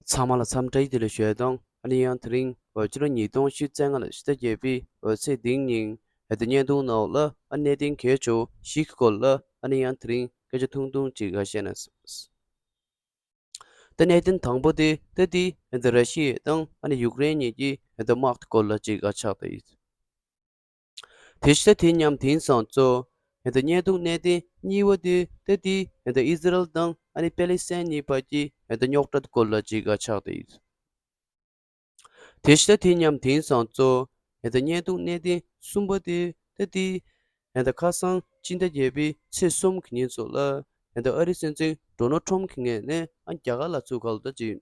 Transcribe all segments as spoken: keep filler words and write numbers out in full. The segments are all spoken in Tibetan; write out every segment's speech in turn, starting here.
ཚང་མ་ལ་འཚམས་འདྲི་བདེ་ལེགས་ཞུ་ཡ་དང་། ཨ་ནི་ཡང་དེ་རིང་འོ་ཕྱི་ལོ་ཉིས་སྟོང་ཉི་ཤུ་རྩ་ལྔ་ལོའི་ཕྱི་ཟླ་བརྒྱད་པའི་འོ་ཚེས་བདུན་ཉིན་ཨ་ད་བརྙན་ཐུང་ནང་ལ་ཨ་གནད་དོན་གལ་ཆེ་བོ་བཞི་གི་སྐོར་ལ་ཨ་ནི་ཡང་དེ་རིང་སྐད་ཆ་ཐུང་ཐུང་ཅིག་ཨ་བཤད་ན་བསམ། ད་གནད་དོན་དང་པོ་དེ་ད་དེ་ཨ་ད་ར་ཤི་ཡ་དང་ཨ་ནི་ཡུཀ་རེན་གཉིས་ཀྱི་ཨ་ད་དམག་གི་སྐོར་ལ་ཅིག་ཨ་ཆགས་བསྡད་ཡོད། དེ་བཞིན་དེ་མཉམ་དེང་སང་གཙོ་ཨ་ད་བརྙན་ཐུང་གནད་དོན་གཉིས་པ་དེ་ད་དེ་ཨ་ད་ཨི་ཟི་རལ་དང་ཨ་ནི་པེ་ལི་སི་ཐན་གཉིས་བར་གྱི་ཨ་ད་རྙོག་དྲ་སྐོར་ལ་ཅིག་ཨ་ཆགས་བསྡད་ཡོད། དེ་བཞིན་དེ་མཉམ་དེང་སང་གཙོ་ཨ་ད་བརྙན་ཐུང་གནད་དོན་གསུམ་པ་དེ་ད་དེ་ཨ་ད་ཁ་སང་སྤྱི་ཟླ་བརྒྱད་པའི་ཚེས་གསུམ་གྱི་ཉིན་ཚོ་ལ་ཨ་ད་ཨ་རིའི་སྲིད་འཛིན་ཌོ་ནལ་ཊམ་གྱི་ངོས་ནས་ཨ་རྒྱ་གར་ལ་ཚུར་ག་ལ་ད་ཅིག་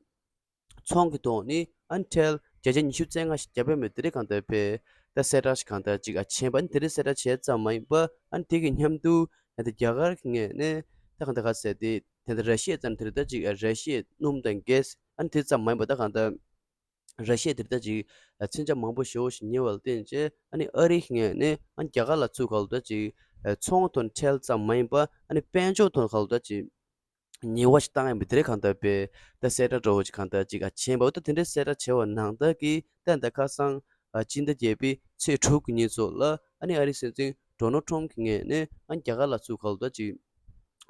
ཚོང་གི་ཐོག་ནས་ཨ་ཁྲལ་བརྒྱ་ཆ་ཉི་ཤུ་རྩ་ལྔ་ཞིག་བརྒྱབ་པ་མེད་དེ་རེད། གང་ལྟར་བས་ད་གསལ་བསྒྲགས་ཤིག་གང་ལྟར་ཅིག་ཨ་བྱས་པ་ཨ་དེ་རིང་གསལ་བསྒྲགས་བྱས་ཙམ་མ་ཡིན་པ་ཨ་དེ་གི་མཉམ་དུ་ཨ་ད་རྒྱ་གར་གྱི་ངོས་ནས་ད་གང་ལྟར་ག་ཟེར་དེ་དེ་འདྲ་ར་ཤི་ཡ་ཙམ་དེ་རེད། ད་ཅིག་ཨ་ར་ཤི་ཡའི་སྣུམ་དང་གྷེ་སི་ཨ་དེ་ཙམ་མ་ཡིན་པ་ད་གང་ལྟར་ར་ཤི་ཡ་དེ་རེད། ད་ཅིག་ཨ་མཚོན་ཆ་མང་པོ་ཞེ་པོ་ཞིག་ཉོས་པ་ལ་བརྟེན་བྱས་ཨ་ནི་ཨ་རིའི་ངོས་ནས་ཨ་རྒྱ་གར་ལ་ཚུར་ག་ལ་ད་ཅིག་ཨ་ཚོང་དང་ཁྲལ་ཙམ་མ་ཡིན་པ་ཨ་ནི་དཔལ་འབྱོར་ཐོག་ག་ལ་ད་ཅིག་ཉེས་པ་ཞིག་བཏང་ཡ་མི་དེ་རེད། གང་ལྟར་བས་ད་གསལ་བསྒྲགས་འདྲ་བོ་ཞིག་གང་ལྟར་ཅིག་ཨ་བྱས་པ་འོ་ད་དེ་འདྲའི་གསལ་བསྒྲགས་བྱས་པ་ནང་ལྟར་གྱི་ད་ད་ཁ་སང་ཨ་སྤྱི་ཟླ་བརྒྱད་པའི་ཚེས་དྲུག་གི་ཉིན་ཚོ་ལ་ཨ་ནི་ཨ་རིའི་སྲིད་འཛིན་ཌོ་ནལ་ཊམ་གྱི་ངོས་ནས་ཨ་རྒྱ་གར་ལ་ཚུར་ག་ལ་ད་ཅིག་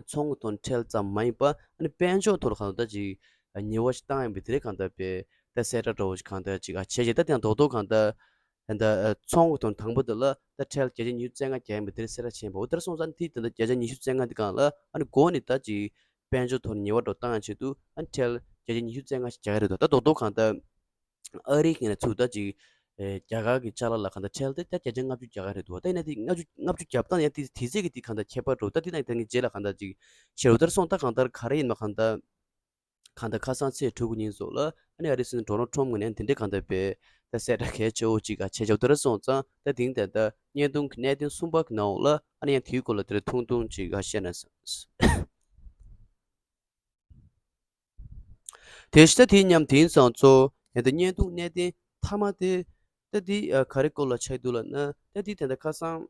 ཚོང་དང་ཁྲལ་ཙམ་མ་ཡིན་པ་ཨ་ནི་དཔལ་འབྱོར་ཐོག་ལ་ག་ལ་ད་ཅིག་ཉེས་པ་ཞིག་བཏང་ཡ་མི་དེ་རེད། གང་ལྟར་བས་ད་གསལ་བསྒྲགས་འདྲ་བོ་ཞིག་གང་ལྟར་ཅིག་ཨ་བྱས་རྗེས་ད་དེ་ཡང་རྡོག་རྡོག་གང་ལྟར་ད་ཚོང་གི་དོན་དང་པོ་དེ་ལ་ད་ཁྲལ་བརྒྱ་ཆ་ཉི་ཤུ་རྩ་ལྔ་རྒྱག་ཡ་མི་དེ་རེད་གསལ་བསྒྲགས་བྱས་པ་འོ་དེར་སོང་ཙང་དེ་ད་ལྟ་བརྒྱ་ཆ་ཉི་ཤུ་རྩ་ལྔ་དེ་གང་ལ་ཨ་ནི་འགོ་ནས་ད་ཅིག་དཔལ་འབྱོར་ཐོག་ནས་ཉེས་པ་འདྲ་བོ་བཏང་ཡ་ཆེད་དུ་ཨ་ནི་ཁྲལ་བརྒྱ་ཆ་ཉི་ཤུ་རྩ་ལྔ་ཞིག་རྒྱག་གི་རེད་འདུག་ད་རྡོག་རྡོག་གང་ལྟར་ཨ་རིའི་ངོས་ནས་ཚུར་ད་ཅིག་ཨེ་རྒྱ་གར་གྱི་ཅ་ལག་ལ་གང་ལྟར་ཁྲལ་དེ་ད་བརྒྱ་ཆ་ལྔ་བཅུ་རྒྱག་གི་རེད་འདུག་ད་ཡིན་ན་དེ་ལྔ་བཅུ་ལྔ་བཅུ་རྒྱབ་སྟངས་ཡང་དེ་དེ་ཚེ་གི་དེ་གང་ལྟར་ཁྱད་པར་འགྲོ། ད་དེ་ན་དེ་ངས་རྗེས་ལ་གང་ལྟར་ཅིག་བཤད་རོགས། ད་སོང་ད་གང་ལྟར་ག་རེ་ཡིན་མ་གང་ལྟར་གང་ལྟར་ཁ་སང་ཚེས་དྲུག་གི་ཉིན་ཚོ་ལ་ཨ་ནི་ཨ་རིའི་སྲིད་འཛིན་ཌོ་ནལ་ཊམ་ངོས་ནས་དེ་འདྲའི་གང་ལྟར་བས་ད་གསལ་བསྒྲགས་གལ་ཆེ་བོ་ཅིག་ག་བྱས་རྗེས་ད་རེས་སོང་ཙང་ད་དེང་ད་ལྟ་བརྙན་ཐུང་གི་གནད་དོན་གསུམ་པ་གི་ནང་ལ་ཨ་ནི་ཡང་དེའི་སྐོར་ལ་དེ་རིང་ཐུང་ཐུང་ཅིག་ག་བཤད་ན་བསམ། དེ་བཞིན་ད་དེ་མཉམ་དེང་སང་གཙོ་ཡང་ད་བརྙན་ཐུང་གནད་དོན་མཐའ་མ་དེ་ད་དེ་ག་རེ་སྐོར་ལ་ཆགས་འདུག་ལབ་ན་ད་དེ་ད་ལྟ་ཁ་སང་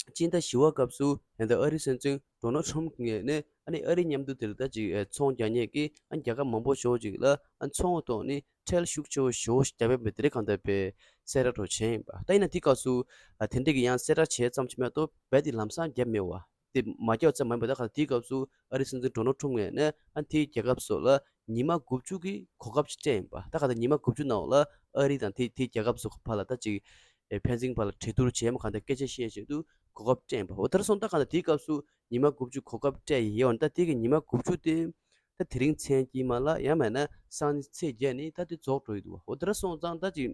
སྤྱི་ཟླ་བཞི་པའི་སྐབས་སུ་ཡང་ད་ཨ་རིའི་སྲིད་འཛིན་ཌོ་ནལ་ཊམ་གྱི་ངོས་ནས་ཨ་ནི་ཨ་རིའི་མཉམ་དུ་དེར་ད་ཅིག་ཚོང་རྒྱག་མཁན་གྱི་ཨ་རྒྱལ་ཁབ་མང་པོ་ཞེ་པོ་ཅིག་ལ་ཨ་ཚོང་གི་ཐོག་ནས་ཁྲལ་ཤུགས་ཆེ་བོ་ཞེ་པོ་ཞིག་བརྒྱབ་ཡོད་པ་དེ་རིང་གང་ལྟར་བས་གསལ་བསྒྲགས་འདྲ་བོ་བྱས་ཡིན་པ། ད་ཡིན་ན་དེའི་སྐབས་སུ་ཨ་དེ་འདྲ་གི་ཡང་གསལ་བསྒྲགས་བྱས་ཙམ་ཞིག་མ་གཏོགས་རྦད་དེ་ལམ་སང་བརྒྱབ་མེད་པ། དེ་མ་བརྒྱབ་ཙམ་མ་ཡིན་པ། ད་ག་ལ་དེའི་སྐབས་སུ་ཨ་རིའི་སྲིད་འཛིན་ཌོ་ནལ་ཊམ་ངོས་ནས་ཨ་དེའི་རྒྱལ་ཁབ་སོགས་ལ་ཉི་མ་དགུ་བཅུ་གི་གོ་སྐབས་ཅིག་སྤྲད་ཡིན་པ། ད་ག་ལ་ཉི་མ་དགུ་བཅུ་ནང་ལ་ཨ་རི་དང་དེ་དེའི་རྒྱལ་ཁབ་སོགས་བར་ལ་ད་ཅིག་ཨེ་ཕན་ཚུན་བར་ལ་གྲོས་བསྡུར་བྱས་མ་གང་ལྟར་སྐད་ཆ་བཤད་ཆེད་དུ་གོ་སྐབས་སྤྲད་ཡིན་པ། འོ་དེར་སོང་ད་གང་ལྟར་དེའི་སྐབས་སུ་ཉི་མ་དགུ་བཅུ་གོ་སྐབས་སྤྲད་ཡོད་པ་ནི་ད་དེ་གི་ཉི་མ་དགུ་བཅུ་དེ་ད་དེ་རིང་མཚན་དཀྱིལ་མ་ལ་ཡང་མིན་ན་སང་ཉིན་ཚེས་བརྒྱད་ནས་ད་དེ་རྫོགས་འགྲོ་ཡི་འདུག་བ། འོ་དེར་སོང་ཙང་ད་ཅིག་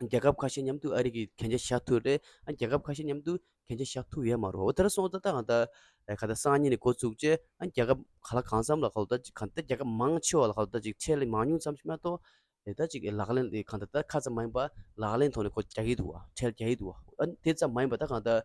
རྒྱལ་ཁབ་ཁ་ཤས་མཉམ་དུ་ཨ་རི་གིས་གན་རྒྱ་བཞག་ཐུབ་རེད། ཨ་རྒྱལ་ཁབ་ཁ་ཤས་མཉམ་དུ་གན་རྒྱ་བཞག་ཐུབ་ཡོད་མ་རེད། འོ་དེར་སོང་ཙང་ད་གང་ལྟར་ཨེ་གང་ལྟར་སང་ཉིན་ནས་འགོ་བཙུགས་བྱས་ཨ་རྒྱལ་ཁབ་ག་ལ་གང་འཚམ་ལ་ག་ལ་ད་ཅིག་གང་ལྟར་རྒྱལ་ཁབ་མང་ཆེ་བ་ལ་ག་ལ་ད་ཅིག་ཁྲལ་མང་ཉུང་ཙམ་ཞིག་མ་གཏོགས་ཨེ་ད་ཅིག་ལག་ལེན་ཨེ་གང་ལྟར་ད་ཁ་ཙམ་མ་ཡིན་པ་ལག་ལེན་ཐོག་ནས་ཁོ་རྒྱག་གི་འདུག་བ། ཁྲལ་རྒྱག་གི་འདུག་བ། ཨ་དེ་ཙམ་མ་ཡིན་པ་ད་གང་ལྟར་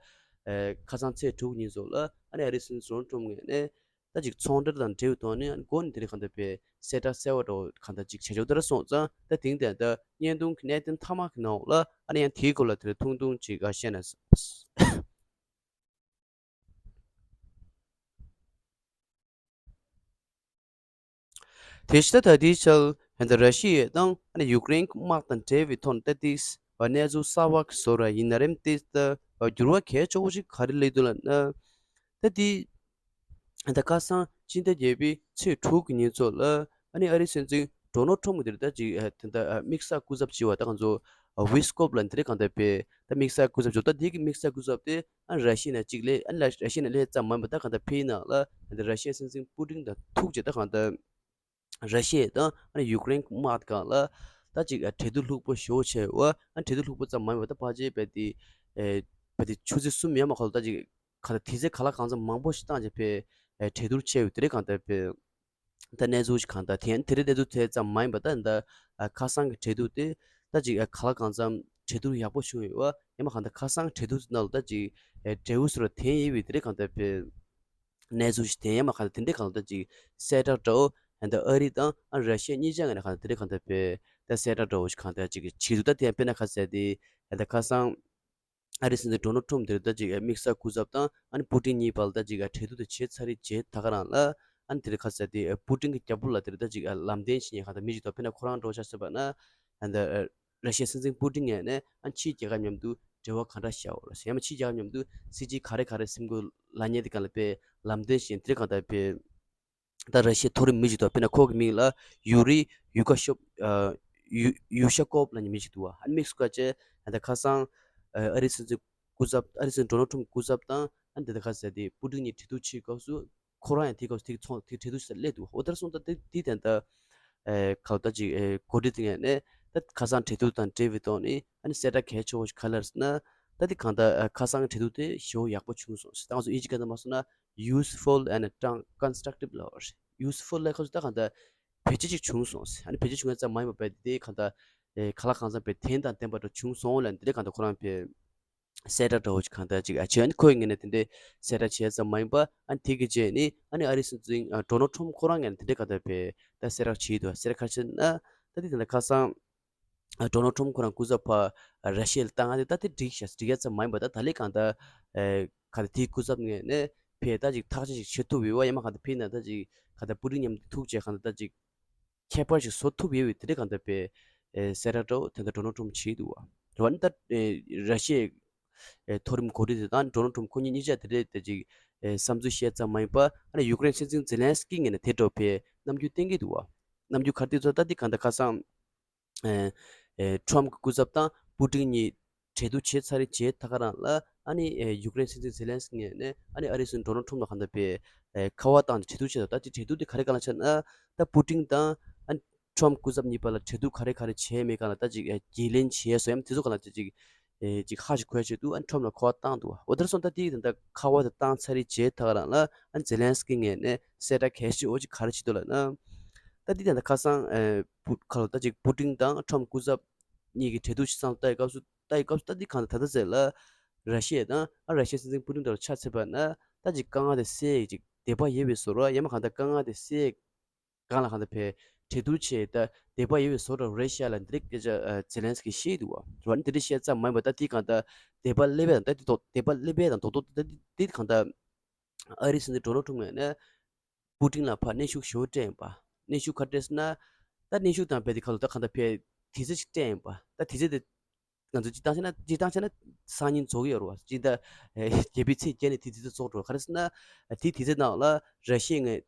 ཨེ་ཁ་སང་ཚེས་དྲུག་ཉིན་སོགས་ལ་ཨ་ནི་ཨ་རིའི་སྲིད་འཛིན་ཌོ་ནལ་ཊམ་ངོས་ནས་ད་ཅིག་ཚོང་འབྲེལ་དང་འབྲེལ་བའི་ཐོག་ནས་ཨ་ནི་འགོ་ནས་དེ་རིང་གང་ལྟར་བས་གསལ་བསྒྲགས་གསལ་བ་འདྲ་བོ་གང་ལྟར་ཅིག་བྱས་ཆོག་དེར་སོང་ཙང་ད་དེང་དེ་ལྟར་བརྙན་ཐུང་གི་གནད་དོན་མཐའ་མ་གི་ནང་ལ་ཨ་ནི་ཡང་དེའི་སྐོར་ལ་དེ་རིང་ཐུང་ཐུང་ཅིག་ག་བཤད་ན་བསམ། དེ་བཞིན་ད་ལྟའི་ཆར་ད་ལྟ་ར་ཤི་ཡ་དང་ཨ་ནི་ཡུཀ་རེན་གྱི་དམག་དང་འབྲེལ་བའི་ཐོག་ནས་ད་ལྟའི་གནས་ཚུལ་གསར་པ་གི་བཟོ་འདྲ་ཡིན་ན་རེད། དེ་ད་འགྱུར་བ་གལ་ཆེ་བོ་ཞིག་ག་རེ་སླེབས་འདུག་ལབ་ན། ད་ལྟའི་ད་ཁ་སང་སྤྱི་ཟླ་བརྒྱད་པའི་ཚེས་དྲུག་གི་ཉིན་ཚོ་ལ་ཨ་ནི་ཨ་རིའི་སྲིད་འཛིན་ཌོ་ནལ་ཊམ་གྱིས་དེ་ད་ཅིག་ད་ལྟ་དམིགས་བསལ་སྐུ་ཚབ་བྱས་པ་ད་ང་ཚོ་ཝི་སི་ཀོབ་ལ་དེ་རིང་གང་ལྟར་བས་ད་དམིགས་བསལ་སྐུ་ཚབ་བྱས། ད་དེ་གི་དམིགས་བསལ་སྐུ་ཚབ་དེ་ཨ་ར་ཤི་ཡ་ནས་གཅིག་སླེབས། ཨ་ནི་ར་ཤི་ཡ་ནས་སླེབས་ཙམ་མ་ཡིན་པ་ད་གང་ལྟར་ཕེབས་ནང་ལ་ད་ར་ཤི་ཡའི་སྲིད་འཛིན་པུ་ཏིན་དང་ཐུག་བྱས། ད་གང་ལྟར་ར་ཤི་ཡ་དང་ཨ་ནི་ཡུཀ་རེན་དམག་སྒང་ལ་ད་ཅིག་ཨ་གྲོས་བསྡུར་ལྷུག་པོ་ཞེ་པོ་བྱས་པ། ཨ་གྲོས་བསྡུར་ལྷུག་པོ་ཙམ་མ་ཡིན་པ་ད་ཕལ་ཆེར་བས་དེ་ཨེ་བས་དེ་ཆུ་ཚོད་གསུམ་ཡས་མ་གང་ལ་ད་ཅིག་གང་ལྟར་དུས་ཚོད་གང་ལ་གང་འཚམ་མང་པོ་ཞིག་བཏང་བྱས་ཕེ་ཨེ་གྲོས་བསྡུར་བྱས་ཡོད། དེ་རིང་གང་ལྟར་ཕེ་ད་གནས་ཚུལ་ཞིག་གང་ལྟར་དེ་དེ་རིང་གནས་ཚུལ་དེ་ཙམ་མ་ཡིན་པ་ད་ད་ཨ་ཁ་སང་གི་གྲོས་བསྡུར་དེ་ད་ཅིག་ཨ་གང་ལ་གང་འཚམ་གྲོས་བསྡུར་ཡག་པོ་བྱུང་ཡོད་པ། ཡང་མ་གང་ལྟར་ཁ་སང་གྲོས་བསྡུར་ནང་ལ་ད་ཅིག་ཨེ་འབྲས་བུ་ཟེར་བ་དེ་ཡིན་པའི་དེ་རིང་གང་ལྟར་ཕེ་གནས་ཚུལ་ཞིག་དེ་ཡང་མ་གང་ལྟར་དེ་འདྲའི་གང་ལྟར་ཅིག་གསལ་བསྒྲགས་འདྲ་བོ་ད་ཨ་རི་དང་ཨ་ར་ཤི་ཡ་གཉིས་ཆ་ངོས་ནས་གང་ལྟར་དེ་འདྲའི་གང་ལྟར་ཕེ་ད་གསལ་བསྒྲགས་འདྲ་བོ་ཞིག་གང་ལྟར་ཅིག་བྱེད་འདུག་ད་དེ་ཡང་དཔེར་ན་ཁ་གསལ་དེ་ད་ཁ་སང་ཨ་རིའི་སྲིད་འཛིན་ཌོ་ནལ་ཊམ་དེར་ད་ཅིག་དམིགས་བསལ་སྐུ་ཚབ་དང་ཨ་ནི་པུ་ཏིན་གཉིས་བར་ལ་ད་ཅིག་གྲོས་བསྡུར་དེ་བྱས་ཚར་རེད། བྱས་ད་ག་རང་ལ་ ཨ་ནི་དེ་རིང་ཁ་སང་དེ་ཨ་པུ་ཏིན་གྱི་རྒྱབ་ལོགས་ལ་དེ་རིང་ད་ཅིག་ཨ་ལམ་སྟོན་བྱེད་མཁན་གང་ལྟར་མི་ཞིག་འདུག་དཔེར་ན་ཁོ་རང་འདྲ་བོ་ཆ་བཞག་པ་ན་ཨ་ནི་ད་ཨ་ར་ཤི་ཡའི་སྲིད་འཛིན་པུ་ཏིན་ངོས་ནས་ཨ་ཕྱིའི་རྒྱལ་ཁབ་མཉམ་དུ་འབྲེལ་བ་ག་འདྲ་བཞག་ཡོད་རེད། ཡང་མ་ཕྱིའི་རྒྱལ་ཁབ་མཉམ་དུ་སྲིད་ཇུས་ག་རེ་ག་རེ་སེམས་ཁུར་ལེན་མཁན་དེ་གང་ལ་དཔེ་ལམ་སྟོན་བྱེད་མཁན་དེ་རིང་གང་ལྟར་དཔེ། ད་ར་ཤི་ཡའི་མཐོ་རིམ་མི་ཞིག་འདུག་དཔེར་ན་ཁོ་གི་མིང་ལ་ཡུ་རི་ཡུ་ཀ་ཤོབ། ཨ་ཡུ་ཡུ་ཤ་ཀོབ་ལབ་མཁན་མི་ཞིག་འདུག་བ། ཨ་ནི་དམིགས་སུ་བཀར་བྱས་ཨ་ད་ཁ་སང་ཨ་ཨ་རིའི་སྲིད་འཛིན་སྐུ་ཚབ་ཨ་རིའི་སྲིད་འཛིན་ཌོ་ནལ་ཊམ་སྐུ་ཚབ་དང་ཨ་ནི་དེ་ད་ཁ་ཟེར་དེ་པུ་ཏིན་གཉིས་གྲོས་བསྡུར་བྱེད་སྐབས་སུ་ཁོ་རང་ཡང་དེའི་སྐབས་སུ་དེ་ཚོང་དེ་གྲོས་བསྡུར་བྱེད་སླེབས་འདུག་འོ་དེར་སོང་ད་དེ་དེ་དེ་ད་ཨ་ག་ད་ཅིག་ཨ་གོ་སྒྲིག་དེ་ངས་ནས་ད་ཁ་སང་གྲོས་བསྡུར་དང་འབྲེལ་བའི་ཐོག་ནས་ཨ་ནི་གསལ་བསྒྲགས་གལ་ཆེ་བོ་ཞིག་ག་རེ་རེད་ཟེར་ན། ད་དེ་གང་ལྟར་ཨ་ཁ་སང་གི་གྲོས་བསྡུར་དེ་ཞེ་པོ་ཡག་པོ་བྱུང་སོང་ཟེར། ད་ང་ཚོ་དབྱིན་ཇི་སྐད་ནང་མ་སོང་ན། useful and constructive ལབ་པ་རེད། useful ལབ་ཁ་ཚོ་ད་གང་ལྟར་བེད་སྤྱོད་ཅིག་བྱུང་སོང་ཟེར། ཨ་ནི་བེད་སྤྱོད་བྱུང་ཡ་ཙམ་མ་ཡིན་པ་དཔེ་དེ་གང་ལྟར་ཨེ་གང་ལ་གང་འཚམ་དཔེ་དོན་དང་ལྡན་པ་འདྲ་བྱུང་སོང་ལབ་དེ་འདྲ་གང་ལྟར་ཁོ་རང་དཔེ་གསལ་བསྒྲགས་འདྲ་བོ་ཅིག་གང་ལྟར་ཅིག་ཨ་བྱས། ཨ་ནི་ཁོའི་ངོས་ནས་དེ་འདྲའི་གསལ་བསྒྲགས་བྱས་ཙམ་མ་ཡིན་པ་ཨ་ནི་དེ་གི་རྗེས་ནི་ཨ་ནི་ཨ་རིའི་སྲིད་འཛིན་ཨ་ཌོ་ནལ་ཊམ་ཁོ་རང་ངོས་ནས་དེ་འདྲའི་གང་ལྟར་དཔེ་ད་གསལ་བསྒྲགས་བྱས་འདུག་གསལ་བསྒྲགས་ག་རེ་བྱས་ན་ད་དེ་དེ་འདྲ་ཁ་སང་། ཨ་ཌོ་ནལ་ཊམ་ཁོ་རང་སྐུ་ཚབ་ཕར་ར་ཤི་ཡ་ལ་བཏང་ཡ་དེ་ད་དེ་འགྲིག་ཤག་འགྲིག་ཡ་ཙམ་མ་ཡིན་པ་ད་ད་ལས་གང་ལྟར་ཨེ་ག་ད་དེའི་སྐུ་ཚབ་ངོས་ནས་ཕར་ད་ཅིག་ཐག་གཅོད་ཅིག་བྱེད་ཐུབ་ཡོད་པ་ཡང་མ་གང་ལྟར་ཕར་ན་ད་ཅིག་གང་ལྟར་པུ་ཏིན་མཉམ་དུ་ཐུག་བྱས་གང་ལྟར་ད་ཅིག་ཁྱད་པར་ཅིག་བཟོ་ཐུབ་ཡོད་པའི་དེ་འདྲ་གང་ལྟར་དཔེ་ཨེ་གསལ་བསྒྲགས་འདྲ་བོ་དེ་འདྲ་ཌོ་ནལ་ཊམ་བྱས་འདུག་བ། རེད་བ། ཨ་ནི་ད་ཨེ་ར་ཤི་ཡའི་ཨེ་མཐོ་རིམ་འགོ་ཁྲིད་དེ་དང་ཌོ་ནལ་ཊམ་ཁོ་གཉིས་གཉིས་ཆ་དེ་འདྲ་ད་ཅིག་ཨེ་བསམ་ཚུལ་བཤད་ཙམ་མ་ཡིན་པ་ཨ་ནི་ཡུཀ་རེན་སྲིད་འཛིན་ཛེ་ལན་སི་ཀི་ངོས་ནས་དེ་འདྲ་བོ་དཔེ་རྣམ་འགྱུར་བསྟན་གྱི་འདུག་བ། རྣམ་འགྱུར་ག་རེ་བསྟན་ཚོད་ད་དེ་གང་ལྟར་ཁ་སང་། ཨེ་ཨེ་ཊམ་གྱི་སྐུ་ཚབ་དང་པུ་ཏིན་གཉིས་གྲོས་བསྡུར་བྱས་ཚར་རེད། བྱས་ད་ག་རང་ལ་ཨ་ནི་ཨེ་ཡུཀ་རེན་སྲིད་འཛིན་ཛེ་ལན་སི་ཀི་ངོས་ནས་ཨ་ནི་ཨ་རིའི་སྲིད་འཛིན་ཌོ་ནལ་ཊམ་ལ་གང་ལྟར་དཔེ་ཨེ་ཁ་པར་བཏང་སྟེ་གྲོས་བསྡུར་བྱས་འདུག་ད་དེ་གྲོས་བསྡུར་དེ་ག་རེ་གང་ལ་བྱས་ན་ད་པུ་ཏིན་དང་ཨ་ཊམ་སྐུ་ཚབ་གཉིས་བར་ལ་གྲོས་བསྡུར་ག་རེ་ག་རེ་བྱས་མེད་གང་ལ་ད་ཅིག་ཨེ་བརྗེ་ལེན་བྱས་སོ་ཡང་དེ་ཚོ་གང་ལ་ད་ཅིག་ཨེ་ཅིག་ཧ་ཅིག་གོ་ཡ་བྱས་འདུག་ཨ་ནི་ཊམ་ལ་ཁ་པར་བཏང་འདུག་འོ་དེར་སོང་ད་དེ་ད་ཁ་པར་དེ་བཏང་ཚར་རེད། བྱས་ད་ག་རང་ལ་ཨ་ནི་ཛེ་ལན་སི་ཀི་ངོས་ནས་གསལ་བསྒྲགས་གལ་ཆེ་བོ་ཅིག་ག་རེ་བྱས་འདུག་ལབ་ན། ད་འདི་ད་ལྟ་ཁ་སང་ཨེ་པུ་ཁ་ལོ་ད་ཅིག་པུ་ཏིན་དང་ཊམ་སྐུ་ཚབ་གཉིས་ཀྱི་གྲོས་བསྡུར་ཞིག་སང་ལྟ་ཡི་སྐབས་སུ་ལྟ་ཡི་སྐབས་སུ་ད་འདི་གང་ལྟར་ད་ལྟ་ཟེར་ལ་ར་ཤི་ཡ་དང་ཨ་ར་ཤི་ཡའི་སྲིད་འཛིན་པུ་ཏིན་དང་ཆ་བྱས་པ་ན་ད་ཅིག་དཀའ་ངལ་དེ་སེལ་ཡི་ཅིག་དད་པ་ཡོད་པའི་བཟོ་འདྲ་ཡང་མ་གང་ལྟར་དཀའ་ངལ་དེ་སེལ་ཡི་སྒང་ལ་གང་ལྟར་ཕར་གྲོས་བསྡུར་བྱས་ད་དད་པ་ཡོད་པའི་བཟོ་འདྲ་རེད་ཤག་ལབ་འདི་རིགས་སྐད་ཆ་ཨ་ཛེ་ལན་སི་ཀི་བཤད་འདུག་བ། རེད་བ། འདི་འདྲ་བཤད་ཙམ་མ་ཡིན་པ་ད་འདི་གང་ལྟར་དད་པ་སླེབས་པ་དང་ད་འདི་ཐོག་དད་པ་སླེབས་པ་དང་རྡོག་རྡོག་ད་འདི་འདི་གང་ལྟར་ཨ་རིའི་སྲིད་འཛིན་ཌོ་ནལ་ཊམ་ངོས་ནས་པུ་ཏིན་ལ་ཕར་གནོན་ཤུགས་ཞེ་པོ་སྤྲད་ཡིན་པ། གནོན་ཤུགས་ག་རེ་སྤྲད་ཟེར་ན། ད་གནོན་ཤུགས་དང་རྦད་དེ་ཁ་ལོ་ད་གང་ལྟར་ཕར་དུས་ཚོད་ཅིག་སྤྲད་ཡིན་པ། ད་དུས་ཚོད་དེ་ང་ཚོ་སྤྱིར་བཏང་བྱས་ན་སྤྱིར་བཏང་བྱས་ན་སང་ཉིན་རྫོགས་ཀྱི་ཡོད་རེད་བ། སྤྱིར་ད་ཨེ་རྒྱལ་པོའི་ཚེས་བརྒྱད་ནས་དེ་དུས་ཚོད་རྫོགས་འགྲོ། ག་རེ་ཟེར་ན། དེའི་དུས་ཚོད་ནང་ལ་ར་ཤི་ཡའི་ངོས་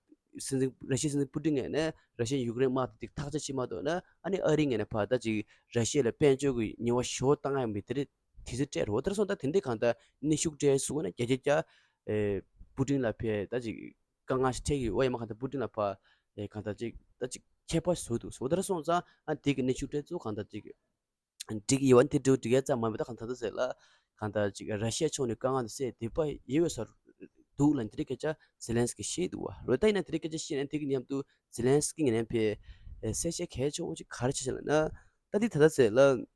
སྲིད་འཛིན་ར་ཤི་ཡའི་སྲིད་འཛིན་པུ་ཏིན་ངོས་ནས་ར་ཤི་ཡ་ཡུཀ་རེན་དམག་དེ་ཅིག་ཐག་གཅོད་བྱེད་མ་ཐུབ་ན་ཨ་ནི་ཨ་རིའི་ངོས་ནས་ཕར་ད་ཅིག་ར་ཤི་ཡ་ལ་དཔལ་འབྱོར་གྱི་ཉེས་པ་ཞེ་པོ་བཏང་ཡ་མི་དེ་རེད། དེ་ཚོ་སྤྲད་རོགས། དེར་སོང་ད་དེ་འདྲའི་གང་ལྟར་གནོན་ཤུགས་སྤྲད་སོང་ན་བརྒྱ་ཆ་བརྒྱ་ཨེ་པུ་ཏིན་ལ་ཕར་ད་ཅིག་དཀའ་ངལ་ཞིག་འཕྲད་ཀྱི་ཡོད་པ་ཡང་མ་གང་ལྟར་པུ་ཏིན་ལ་ཕར་ཨེ་གང་ལྟར་ཅིག་ད་ཅིག་ཁྱད་པར་བཟོས་འདུག་ཟེར། དེར་སོང་ཙང་ཨ་དེ་གི་གནོན་ཤུགས་སྤྲད་ཚུལ་གང་ལྟར་ཅིག་འགྲིག་ཡོད་པ་དེ་འགྲིག་འགྲིག་ཡ་ཙམ་མ་མེད། ད་གང་ལྟར་ཟེར་ལ་གང་ལྟར་ཅིག་ར་ཤི་ཡ་ཕྱོགས་ནས་དཀའ་ངལ་དེ་སེལ་འདོད་པ་ཡོད་པའི་བཟོ་འདུག་ལབ་དེ་འདྲའི་སྐད་ཆ་ཛེ་ལན་སི་ཀི་བཤད་འདུག་བ། རེད། ད་ཡིན་ན་དེ་འདྲའི་སྐད་ཆ་བཤད་ན་དེ་གི་མཉམ་དུ་ཛེ་ལན་སི་ཀི་ངོས་ནས་ཕར་ཨེ་གསལ་བཤད་གལ་ཆེ་བོ་ཅིག་ག་རེ་བྱས་ཤག་ལབ་ན། ད་འདི་ད་ལྟ་ཟེར་ལ།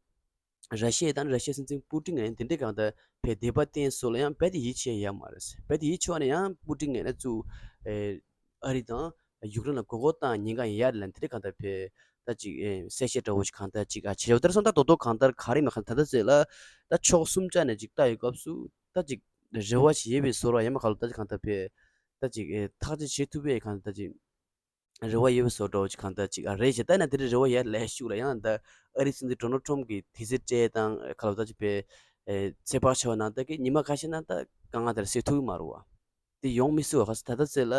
ར་ཤི་ཡ་དང་ར་ཤི་ཡའི་སྲིད་འཛིན་པུ་ཏིན་ངོས་ནས་དེ་འདྲའི་གང་ལྟར་ཕར་དད་པ་བསྟན་སོང་ལ་ཡང་རྦད་དེ་ཡིད་ཆེས་ཡོད་མ་རེད། རྦད་དེ་ཡིད་ཆེས་པ་ནས་ཡང་པུ་ཏིན་ངོས་ནས་ཚུར་ཨེ་ཨ་རི་དང་ཡུཀ་རེན་ལ་མགོ་སྐོར་བཏང་ཉེན་ཁ་ཡོད་རེད་ལབ་དེ་འདྲའི་གང་ལྟར་ཕར་ད་ཅིག་ཨེ་གསལ་བཤད་འདྲ་བོ་ཞིག་གང་ལྟར་ཅིག་ཨ་བྱས་ཡོད། དེར་སོང་ད་རྡོག་རྡོག་གང་ལྟར་ག་རེ་མེད་གང་ལྟར་ད་ལྟ་ཟེར་ལ་ད་ཕྱོགས་གསུམ་ཆ་ནས་ཅིག་ལྟ་ཡོད་སྐབས་སུ་ད་ཅིག་རེ་བ་ཞིག་ཡོད་པའི་བཟོ་འདྲ་ཡང་མ་གང་ལ་ད་ཅིག་གང་ལྟར་ཕར་ད་ཅིག་ཨེ་ཐག་གཅོད་བྱེད་ཐུབ་པའི་གང་ལྟར་ཅིག་རེ་བ་ཡོད་པའི་བཟོ་འདྲ་བོ་ཅིག་གང་ལྟར་ཅིག་ཨ་རེད་ཅེས་ལྟ་ན་དེ་འདྲའི་རེ་བ་ཡར་ལས་ཤུགས་ལ་ཡང་ད་ཨ་རིའི་སྲིད་འཛིན་ཌོ་ནལ་ཊམ་གྱིས་དུས་ཚོད་སྤྲད་དང་ཁ་ལོ་ད་ཅིག་པའི་ཨེ་ཚོད་དཔག་བྱས་པ་ན་ད་གི་ཉི་མ་ཁ་ཤས་ནང་ད་དཀའ་ངལ་དེར་སེལ་ཐུབ་ཀྱི་མ་རེད་བ། དེ་ཡོང་མི་སྲིད་བ། ག་ས་ད་ལྟ་ཚེ་ལ་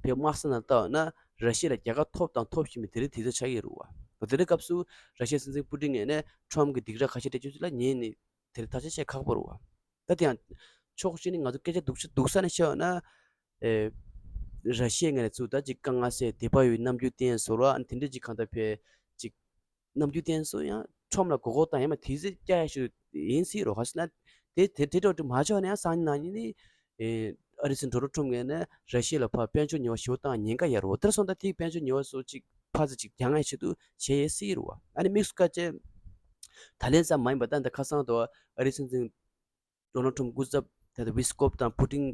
བའི་དམག་ས་ནང་ལྟ་བ་ན་ར་ཤི་ཡ་ལ་རྒྱལ་ཁ་ཐོབ་དང་ཐོབ་བཞིན་པའི་དེ་རིང་དུས་ཚོད་ཆགས་ཀྱི་རེད་བ། དེ་འདྲའི་སྐབས་སུ་ར་ཤི་ཡའི་སྲིད་འཛིན་པུ་ཏིན་ངོས་ནས་ཊམ་གྱི་སྡིགས་ར་ཁ་ཤས་སྤྲད་ཆོག་ཚུལ་ལ་ཉན་ནས་དེར་ཐག་གཅོད་བྱེད་ཁག་པོ་རེད་བ། ད་དེ་ཡང་ཕྱོགས་གཅིག་ནས་ང་ཚོ་སྐད་ཆ་སྡུག་ཆ་སྡུག་ས་ནས་བཤད་པ་ན། ཨེ། ར་ཤི་ཡའི་ངོས་ནས་ཚུར་ད་ཅིག་དཀའ་ངལ་སེལ་འདོད་པ་ཡོད་རྣམ་འགྱུར་བསྟན་བཟོ་འདྲ་ཨ་ནི་དེ་འདྲ་ཅིག་གང་ལྟར་ཕར་ཅིག་རྣམ་འགྱུར་བསྟན་བཟོ་ཡང་ཊམ་ལ་མགོ་སྐོར་བཏང་ཡང་མ་དུས་ཚོད་བསྐྱལ་ཡ་ཞིག་ཡིན་སྲིད་རོ། ག་ཟེར་ན་དེ་དེ་དེ་འདྲ་མ་བྱུང་ན་ཡང་སང་ཉིན་གནངས་ཉིན་ནི་ཨེ་ཨ་རི་སྲིད་འཛིན་ཌོ་ནལ་ཊམ་ངོས་ནས་ར་ཤི་ཡ་ལ་ཕར་དཔལ་འབྱོར་ཉེས་པ་ཞེ་པོ་བཏང་ཉེན་ཁ་ཡོད་རེད་བ། དེར་སོང་ད་དེའི་དཔལ་འབྱོར་ཉེས་པ་སོགས་ཅིག་ཕར་ཚུར་ཅིག་རྒྱག་ཡ་ཆེད་དུ་བྱས་ཡོད་སྲིད་རེད་བ། ཨ་ནི་དམིགས་སུ་བཀར་བྱས་ད་ལན་ཙམ་མ་ཡིན་པ་ད་ད་ཁ་སང་དུ་ཨ་རི་སྲིད་འཛིན་ཌོ་ནལ་ཊམ་སྐུ་ཚབ་ད་ལྟ་ཝི་སི་ཀོབ་དང་པུ་ཏིན་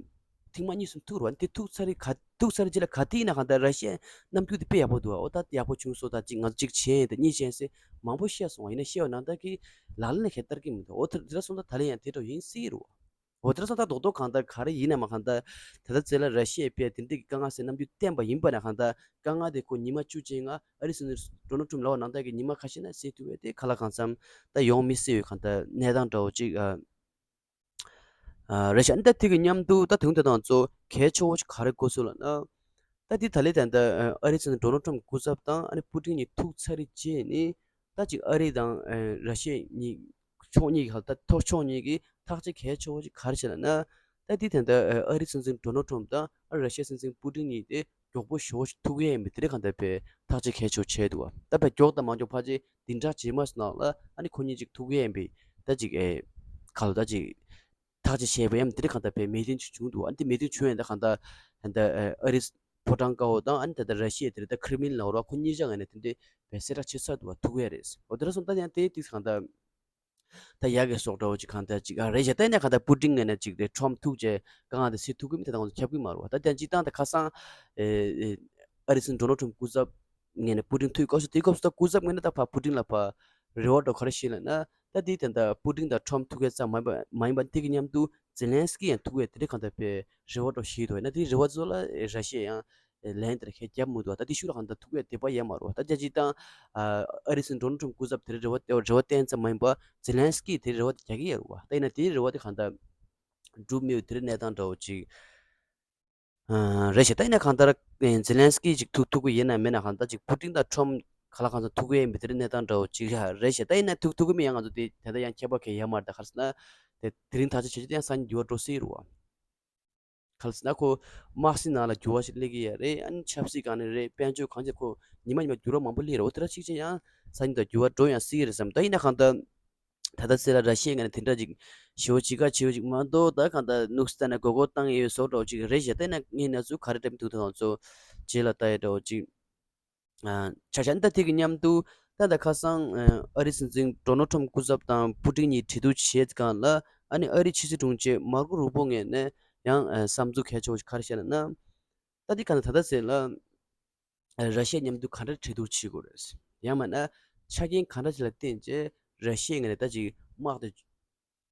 ཐེངས་མ་གཉིས་གསུམ་ཐུག་རོགས། དེ་ཐུག་ཚར་རེ་ག་ཐུག་ཚར་རེ་རྗེས་ལ་ག་དུས་ཡིན་ན་གང་ལྟར་ར་ཤི་ཡའི་རྣམ་འགྱུར་དེ་དཔེ་ཡག་པོ་འདུག་ཨོ་ད་ཡག་པོ་བྱུང་སོང་། ད་ཅིག་ང་ཚོ་ཅིག་བྱས་ཡིན། ད་གཉིས་བྱས་ཡིན་ཟེར་མང་པོ་བཤད་སོང་བ། ཡིན་ན་བཤད་པ་ནང་ལྟར་གྱི་ལག་ལེན་ལ་ཁྱེད་བསྟར་གྱི་མི་འདུག་ཨོ་ད་དེ་འདྲ་སོང་ད་ད་ལན་ཡང་དེ་འདྲ་ཡིན་སྲིད་རོགས། འོ་དེ་འདྲ་སོང་ཙང་ད་རྡོག་རྡོག་གང་ལྟར་ག་རེ་ཡིན་ནའང་གང་ལྟར་ད་ལྟ་ཚེ་ལ་ར་ཤི་ཡའི་ཕར་དེ་འདྲའི་གི་དཀའ་ངལ་སེལ་རྣམ་འགྱུར་བསྟན་པ་ཡིན་པ་ན་གང་ལྟར་དཀའ་ངལ་དེ་ཁོ་ཉི་མ་བཅུ་རྗེས་ང་ཨ་རིའི་སྲིད་འཛིན་ཌོ་ནལ་ཊམ་ལབ་པ་ནང་ལྟར་གྱི་ཉི་མ་ཁ་ཤས་ན་སེལ་ཐུབ་པ་དེ་ག་ལ་གང་འཚམ་ད་ཡོང་མི་སྲིད་པའི་གང་ལྟར་གནས་སྟངས་འདྲ་བོ་ཅིག་ཨ། ཨ་རེད་ཤག་ཨ་ནི་ད་དེ་གི་མཉམ་དུ་ད་དུང་དེ་དང་གཙོ་གལ་ཆེ་བོ་ཞིག་ག་རེ་གོ་སོང་ལབ་ན། ད་དེ་ད་ལས་ད་ལྟ་ཨ་རིའི་སྲིད་འཛིན་ཌོ་ནལ་ཊམ་སྐུ་ཚབ་དང་ཨ་ནི་པུ་ཏིན་གཉིས་ཐུག་ཚར་རྗེས་ནི་ད་ཅིག་ཨ་རི་དང་ཨ་ར་ཤི་ཡ་གཉིས་ཕྱོགས་གཉིས་ཀྱི་ད་ཐོག་ཕྱོགས་གཉིས་ཀྱི་ཐག་གཅོད་གལ་ཆེ་བོ་ཞིག་ག་རེ་བྱས་ལབ་ན། ད་དེ་ད་ལྟ་ཨ་རིའི་སྲིད་འཛིན་ཌོ་ནལ་ཊམ་དང་ཨ་ར་ཤི་ཡའི་སྲིད་འཛིན་པུ་ཏིན་གཉིས་དེ་མགྱོགས་པོ་ཞེ་པོ་ཞིག་ཐུག་ཡས་ཡིན་པའི་དེ་རིང་གང་ལྟར་ཕར་ཐག་གཅོད་གལ་ཆེ་བོ་བྱས་འདུག་བ། ད་ཕར་མགྱོགས་དང་མ་མགྱོགས་ཕལ་ཆེར་བདུན་ཕྲག་རྗེས་མ་ནང་ལ་ཨ་ནི་ཁོ་གཉིས་ཅིག་ཐུག་ཡས་ཡིན་པའི་ད་ཅིག་ཨེ་ག་ལ་ད་ཅིག་ཐག་གཅོད་བྱས་པ་ཡིན། དེ་རིང་གང་ལྟར་ཕར་མི་ཊིང་ཅིག་བྱུང་འདུག་ཨ་ནི་དེ་མི་ཊིང་བྱུང་ཡས་ད་གང་ལྟར་ད་ལྟ་ཨ་རིའི་ཕོ་བྲང་དཀར་པོ་དང་ཨ་ནི་ད་ལྟ་ར་ཤི་ཡའི་དེ་རེད་ད་ཁྲེམ་ལིན་ལབ་དགོས་རེད་བ། ཁོ་གཉིས་ཆ་ངོས་ནས་དེ་འདྲའི་ཕར་གསལ་བསྒྲགས་བྱས་ཚར་འདུག་བ། ཐུག་ཡས་རེད། འོ་དེ་འདྲ་སོང་ཙང་ད་ཡང་དེ་ཏིག་གང་ལྟར། ད་ཡག་གི་སོག་འདྲ་བོ་ཅིག་གང་ལྟར་ཅིག་ཨ་རེད་ཤག་ད་ཡིན་ན་གང་ལྟར་པུ་ཏིན་ངོས་ནས་ཅིག་དེ་ཊམ་ཐུག་བྱས་དཀའ་ངལ་དེ་སེལ་ཐུབ་ཀྱི་མིན་དེ་དང་ཁྱབ་ཀྱི་མ་རེད་བ། ད་ཡང་སྤྱིར་བཏང་དེ་ཁ་སང་ཨེ་ཨེ་ཨ་རིའི་སྲིད་འཛིན་ཌོ་ནལ་ཊམ་སྐུ་ཚབ་ངོས་ནས་པུ་ཏིན་ཐུག་སྐབས་སུ་དེ་སྐབས་སུ་ད་སྐུ་ཚབ་ངོས་ནས་ད་ཕར་པུ་ཏིན་ལ་ཕར་རེ་བ་འདྲ་ག་རེ་བཞེས་ལབ་ན། ད་དེ་ད་ལྟ་པུ་ཏིན་དང་ཊམ་ཐུག་ཡས་ཙམ་མ་ཡིན་པ་མ་ཡིན་པ་དེ་གི་མཉམ་དུ་ཛེ་ལན་སི་ཀི་ཡང་ཐུག་ཡས་དེ་འདྲ་གང་ལྟར་ཕར་རེ་བ་འདྲ་བཞེས་འདུག་ཡིན་ན་དེ་རེ་བ་ཚོ་ལ་ར་ཤི་ཡས་ཡང་ལན་དེར་ཁས་བརྒྱབ་མི་འདུག་ད་དེ་ཤུགས་ལ་གང་ལྟར་ཐུག་ཡས་དད་པ་ཡོད་མ་རེད་བ། ད་རྒྱ་སྤྱིར་བཏང་ཨ་རིའི་སྲིད་འཛིན་ཌོ་ནལ་ཊམ་སྐུ་ཚབ་དེར་རེ་བ་རེ་བ་བསྟན་ཙམ་མ་ཡིན་པ་ཛེ་ལན་སི་ཀི་དེར་རེ་བ་རྒྱག་གི་ཡོད་རེད་བ། ད་ཡིན་ན་དེའི་རེ་བ་དེ་གང་ལྟར་འགྲུབ་མེད་པའི་དེར་གནས་སྟངས་འདྲ་བོ་ཅིག་ཨ་རེད་ཤག་ད་ཡིན་ན་གང་ལྟར་ཛེ་ལན་སི་ཀི་ཅིག་ཐུག་ཐུག་གི་ཡིན་ན་མིན་ན་གང་ལྟར་ཅིག་པུ་ཏིན་དང་ཊམ་ག་ལ་གང་འཚམ་ཐུག་གི་ཡིན་པའི་དེར་གནས་སྟངས་འདྲ་བོ་ཅིག་རེད་ཤག་ད་ཡིན་ན་ཐུག་ཐུག་གི་མིན་ཡང་ང་ཚོ་དེ་ད་ལྟ་ཡང་ཁྱད་པར་གང་ཡང་ཡོད་མ་རེད། ད་ག་རེ་ཟེར་ན་དེ་དེ་རིང་ཐག་གཅོད་བྱས་རྗེས་དེ་ཡང་སང་ཉིན་འགྱུར་བ་འགྲོ་སྲིད་རེད་བ། ག་ལ་ཟེར་ན་ཁོ་དམག་སྲིད་ནང་ལ་འགྱུར་བ་ཞིག་སླེབས་ཀྱི་ཡོད་རེད། ཨ་ནི་ཆབ་སྲིད་སྒང་ནས་རེད། དཔལ་འབྱོར་གང་ཅི་ཁོ་ཉི་མ་ཉི་མ་འགྱུར་བ་མང་པོ་སླེབས་རེད། འོ་དེ་འདྲ་གཅིག་བྱས་ཡང་སང་ཉིན་དང་འགྱུར་བ་འགྲོ་ཡང་སྲིད་ཀྱི་རེད་བསམ། ད་ཡིན་ན་གང་ལྟར་ད་ལྟ་ཚེ་ལ་ར་ཤི་ཡའི་ངོས་ནས་དེ་འདྲ་ཅིག་ཞེ་པོ་ཅིག་གལ་ཆེ་བོ་ཅིག་མ་གཏོགས་ད་གང་ལྟར་དམིགས་བསལ་ནས་མགོ་སྐོར་བཏང་ཡས་སོགས་འདྲ་བོ་ཅིག་རེད་ཤག་ད་ཡིན་ན་ངས་ན་ཚོད་ག་རེ་འདྲ་མི་འདུག་ད་ང་ཚོ་རྗེས་ལ་ལྟ་ཡས་འདྲ་བོ་ཅིག་ཨ་ཆ་ཆ་ད་དེ་གི་མཉམ་དུ་ད་ད་ཁ་སང་ཨ་ཨ་རིའི་སྲིད་འཛིན་ཌོ་ནལ་ཊམ་སྐུ་ཚབ་དང་པུ་ཏིན་གཉིས་གྲོས་བསྡུར་བྱེད་སྒང་ལ་ཨ་ནི་ཨ་རིའི་ཕྱི་སྲིད་དྲུང་ཆེ་མར་ཀོ་རུ་པོ་ངོས་ནས་ཡང་ཨ་བསམ་ཚུལ་གལ་ཆེ་བོ་ཞིག་ག་རེ་བཤད་ལབ་ན། ད་དེ་ག་ནས་ད་ད་ཟེར་ལ་ཨ་ར་ཤི་ཡ་མཉམ་དུ་ག་འདྲ་གྲོས་བསྡུར་བྱེད་དགོས་རེད། ཡང་མིན་ན་ཆ་རྐྱེན་ག་འདྲ་ཞིག་ལ་བརྟེན་བྱས་ར་ཤི་ཡའི་ངོས་ནས་ད་ཅིག་དམག་དེ་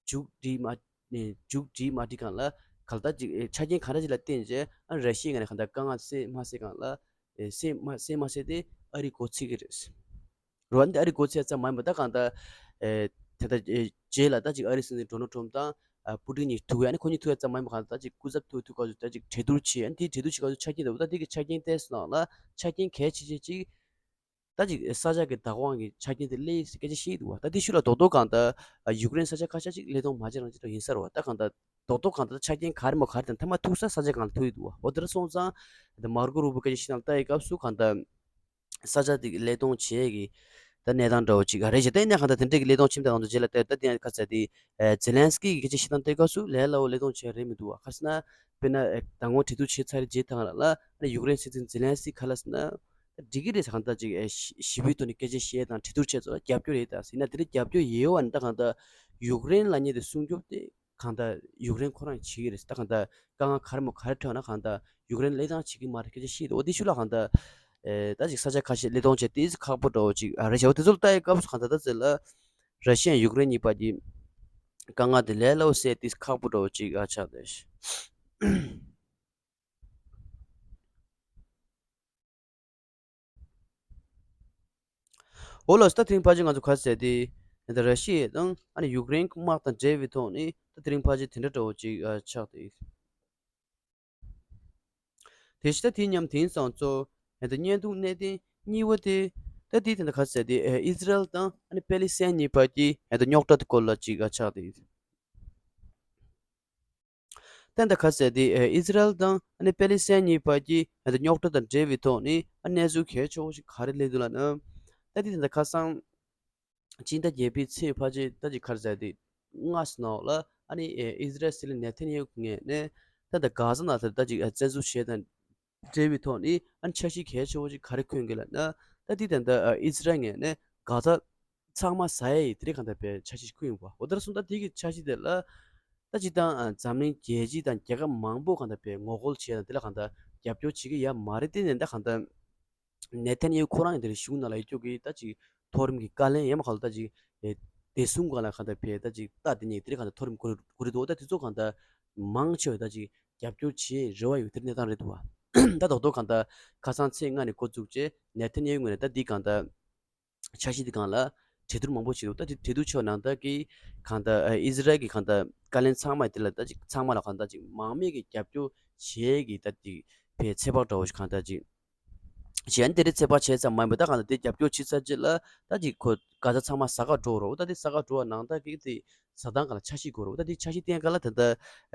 མཇུག་སྒྲིལ་མ་ནས་མཇུག་སྒྲིལ་མ་སྒྲིལ་སྒང་ལ་ག་ལ་ད་ཅིག་ཨེ་ཆ་རྐྱེན་ག་འདྲ་ཅིག་ལ་བརྟེན་བྱས་ཨ་ར་ཤི་ཡའི་ངོས་ནས་གང་ལྟར་དཀའ་ངལ་སེལ་མ་སེལ་སྒང་ལ་ཨེ་སེལ་མ་སེལ་མ་སེལ་དེ་ཨ་རི་མགོ་ཚོད་ཀྱི་རེད། རོ་འདི་ཨ་རི་མགོ་ཚོད་ཙམ་མ་ཡིན་པ་ད་གང་ལྟར་ཨེ་ད་ལྟ་ཨེ་རྗེས་ལ་ད་ཅིག་ཨ་རི་སྲིད་འཛིན་ཌོ་ནལ་ཊམ་དང་ཨ་པུ་ཏིན་གཉིས་ཐུག་ཡ་ནི་ཁོ་གཉིས་ཐུག་ཡ་ཙམ་མ་ཡིན་པ་གང་ལྟར་ད་ཅིག་སྐུ་ཚབ་ཐུག་ཐུག་སྐབས་སུ་ད་ཅིག་གྲོས་བསྡུར་བྱེད་ཡ་ནི་དེའི་གྲོས་བསྡུར་བྱེད་སྐབས་སུ་ཆ་རྐྱེན་འདུག་ད་དེ་གི་ཆ་རྐྱེན་བལྟས་སོང་ན་ཆ་རྐྱེན་གལ་ཆེ་ཆེ་ཅིག་ད་ཅིག་ས་ཆ་གི་བདག་དབང་གི་ཆ་རྐྱེན་དེ་སླེབས་སྐད་ཆ་བཤད་འདུག་བ། ད་དེ་ཤུལ་ལ་རྡོག་རྡོག་གང་ལྟར་ཡུཀ་རེན་ས་ཆ་ཁ་ཤས་ཅིག་བློས་གཏོང་མ་བྱས་རང་བྱས་འདྲ་ཡིན་ས་རེད་བ། ད་གང་ལྟར་རྡོག་རྡོག་གང་ལྟར་ཆ་རྐྱེན་ག་རེ་མོ་ག་རེ་དང་མཐའ་མ་ཐུག་ས་ས་ཆ་གང་ལ་ཐུག་ཡོད་འདུག་བ། འོ་དེ་འདྲ་སོང་ཙང་ད་མར་ཀོ་རུ་པོ་སྐད་ཆ་བཤད་སྟངས་ལྟ་ཡི་སྐབས་སུ་གང་ལྟར་ས་ཆ་དེ་གི་བློས་གཏོང་བྱེད་ཀྱི་ད་གནས་སྟངས་འདྲ་བོ་ཅིག་རེད་ཤག་ད་ཡིན་ན་གང་ལྟར་དེ་འདྲས་ཀྱི་བློས་གཏོང་ཕྱིན་ད་གང་ལྟར་རྗེས་ལ་ལྟ་ད་དེ་ཡང་ཁ་ཚ་དེ་ཛེ་ལན་སི་ཀི་གི་སྐད་ཆ་བཤད་སྟངས་ལྟ་སྐབས་སུ་ལས་སླ་བོ་བློས་གཏོང་བྱེད་རེད་མི་འདུག་བ། ག་རེ་ཟེར་ན་དཔེར་ན་ད་སྔོན་གྲོས་བསྡུར་བྱས་ཚར་རྗེས་དང་ལ་ཡུཀ་རེན་སྲིད་འཛིན་ཛེ་ལན་སི་ཀི་ག་ལ་ཟེར་ན་འགྲིག་གི་རེད་ཟེར། གང་ལྟར་ཅིག་ཨེ་ཞི་ཞི་བའི་ཐོག་ནས་སྐད་ཆ་བཤད་དང་གྲོས་བསྡུར་བྱས་ཚོ་ལ་རྒྱབ་སྐྱོར་ཡོད་ད་ཟེར་ན་དེ་འདྲ་རྒྱབ་སྐྱོར་ཡོད་བ་ནི་ད་གང་ལྟར་ཡུཀ་རེན་ལབ་མཁན་དེ་སྲུང་སྐྱོབ་དེ་གང་ལྟར་ཡུཀ་རེན་ཁོ་རང་བྱེད་ཀྱི་རེད། ད་གང་ལྟར་དཀའ་ངལ་ག་རེ་མོ་ག་རེ་འཕྲད་ན་གང་ལྟར་ཡུཀ་རེན་བློས་བཏང་བྱེད་ཀྱི་མ་རེད་སྐད་ཆ་བཤད་འདུག་འོ་དེ་ཤུལ་ལ་གང་ལྟར་ཨེ་ད་ཅིག་ས་ཆ་ཁ་ཤས་བློས་གཏོང་བྱས་ཏོག་ཙམ་ཁག་པོ་འདྲ་བོ་ཅིག་ཨ་རེད་བྱས། འོ་དེ་ཚོ་ལ་ལྟ་ཡི་སྐབས་སུ་གང་ལྟར་ད་ཚོད་ལ་ར་ཤི་ཡ་ཡུཀ་རེན་གཉིས་བར་གྱི་དཀའ་ངལ་དེ་ལས་སླ་བོ་སེལ་ཏོག་ཙམ་ཁག་པོ་འདྲ་བོ་ཅིག་ཨ་ཆགས་ཏེ། འོ་ལགས་སོ། ད་དེ་རིང་ཕལ་ཆེར་ང་ཚོ་ག་རེ་ཟེར་དེ་ད་ར་ཤི་ཡ་དང་ཨ་ནི་ཡུཀ་རེན་དམག་དང་འབྲེལ་བའི་ཐོག་ནས་ད་དེ་རིང་ཕལ་ཆེར་དེ་འདྲ་འདྲ་བོ་ཅིག་ཨ་ཆགས་ཏེ། དེ་བཞིན་ད་དེ་མཉམ་དེང་སང་ཚོ་ད་བརྙན་ཐུང་གནད་དོན་གཉིས་པ་དེ་ད་དེ་ད་ལྟ་ག་རེ་ཟེར་དེ་ཨི་ཟི་རལ་དང་ཨ་ནི་པེ་ལི་སི་ཐན་གཉིས་བར་གྱི་ད་རྙོག་དྲ་དེ་སྐོར་ལ་ཅིག་ཨ་ཆགས་ཏེ། ད་ལྟ་ག་རེ་ཟེར་དེ་ཨི་ཟི་རལ་དང་ཨ་ནི་པེ་ལི་སི་ཐན་གཉིས་བར་གྱི་ད་རྙོག་དྲ་དང་འབྲེལ་བའི་ཐོག་ནས་ཨ་གནས་ཚུལ་གལ་ཆེ་བོ་ཞིག་ག་རེ་སླེབས་འདུག་ལབ་ན། ད་དེ་ད་ལྟ་ཁ་སང་སྤྱི་ཟླ་བརྒྱད་པའི་ཚེས་ཕལ་ཆེར་ད་ཅིག་ག་རེ་ཟེར་དེ་ལྔ་ཙམ་ནང་ལ་ཨ་ནི་ཨི་ཟི་རལ་སྲིད་བློན་ནེ་ཐན་ཡ་ཧུ་ངོས་ནས་ད་ལྟ་གྷ་ཟ་ནང་ལ་ད་ཅིག་བཙན་འཛུལ་བྱས་དང་འབྲེལ་བའི་ཐོག་ནས་ཨ་ནི་འཆར་གཞི་གལ་ཆེ་བོ་ཅིག་ག་རེ་བསྐོན་གྱི་ལབ་ན། ད་དེ་ད་ལྟ་ཨི་ཟི་རལ་ངོས་ནས་གྷ་ཟ་ཚང་མ་ཟ་ཡ་ཡི་དེ་རིང་གང་ལྟར་ཕར་འཆར་གཞི་ཞིག་བསྐོན་ཡོང་བ། འོ་དེ་འདྲ་སོང་ཙང་དེ་གི་འཆར་གཞི་དེ་ལ་ད་སྤྱིར་བཏང་ཨ་འཛམ་གླིང་རྒྱལ་སྤྱི་དང་རྒྱལ་ཁབ་མང་པོ་གང་ལྟར་ཕར་ངོ་རྒོལ་བྱས་དང་དེ་ལ་གང་ལྟར་རྒྱབ་སྐྱོར་བྱེད་ཀྱི་ཡོད་མ་རེད། དེ་ནས་ད་གང་ལྟར་ནེ་ཐན་ཡ་ཧུ་ཁོ་རང་གི་དེ་རིང་གཞུང་ནང་ལ་ཡོད་རྒྱུ་གི་ད་ཅིག་མཐོ་རིམ་གྱི་བཀའ་བློན་ཡང་མ་གང་ལ་ད་ཅིག་ཨེ་ བདེ་སྲུང་སྒང་ལ་གང་ལྟར་ཕེ་ད་ཅིག་ལྟ་དེ་ཉིད་དེ་རིང་གང་ལྟར་མཐོ་རིམ་གོ་རེ་གོ་རེ་འདུག་ད་དེ་ཚོ་གང་ལྟར་མང་ཆེ་བ་ད་ཅིག་རྒྱབ་སྐྱོར་བྱེད་རེ་བ་ཡོད་དེ་གནས་སྟངས་རེད་འདུག་བ། ད་རྡོག་རྡོག་གང་ལྟར་ཁ་སང་ཚེས་ལྔ་ནས་འགོ་བཙུགས་རྗེས་ནེ་ཐན་ཡ་ཧུ་ངོས་ནས་ད་འདི་གང་ལྟར་འཆར་གཞི་འདི་སྒང་ལ་གྲོས་བསྡུར་མང་པོ་བྱས་འདུག་ད་དེ་གྲོས་བསྡུར་ཆོག་ནང་ལྟར་གྱི་གང་ལྟར་ཨ་ཨི་ཟི་རལ་གྱི་གང་ལྟར་བཀའ་བློན་ཚང་མ་དེ་ལ་ད་ཅིག་ཚང་མ་ལ་གང་ལྟར་ཅིག་མང་མོས་ཀྱི་རྒྱབ་སྐྱོར་བྱེད་ཀྱི་ད་ཅིག་ཕེ་ཚོད་དཔག་འདྲ་བོ་ཞིག་གང་ལྟར་ཅིག་གཞན་དེ་རིང་ཚོད་དཔག་བྱས་ཙམ་མ་ཡིན་པར་ད་གང་ལྟར་དེ་རྒྱབ་སྐྱོར་བྱེད་ཚར་རྗེས་ལ་ད་ཅིག་ཁོ་གྷ་ཛ་ཚང་མ་ཟ་ཁར་འགྲོ་རོགས། ད་དེ་ཟ་ཁར་འགྲོ་བ་ནང་ལྟར་གྱི་དེ་ཟ་སྟངས་གང་ལ་འཆར་གཞི་དགོས་རོགས། ད་དེ་འཆར་གཞི་བསྟན་ག་ལ་ད་ལྟ་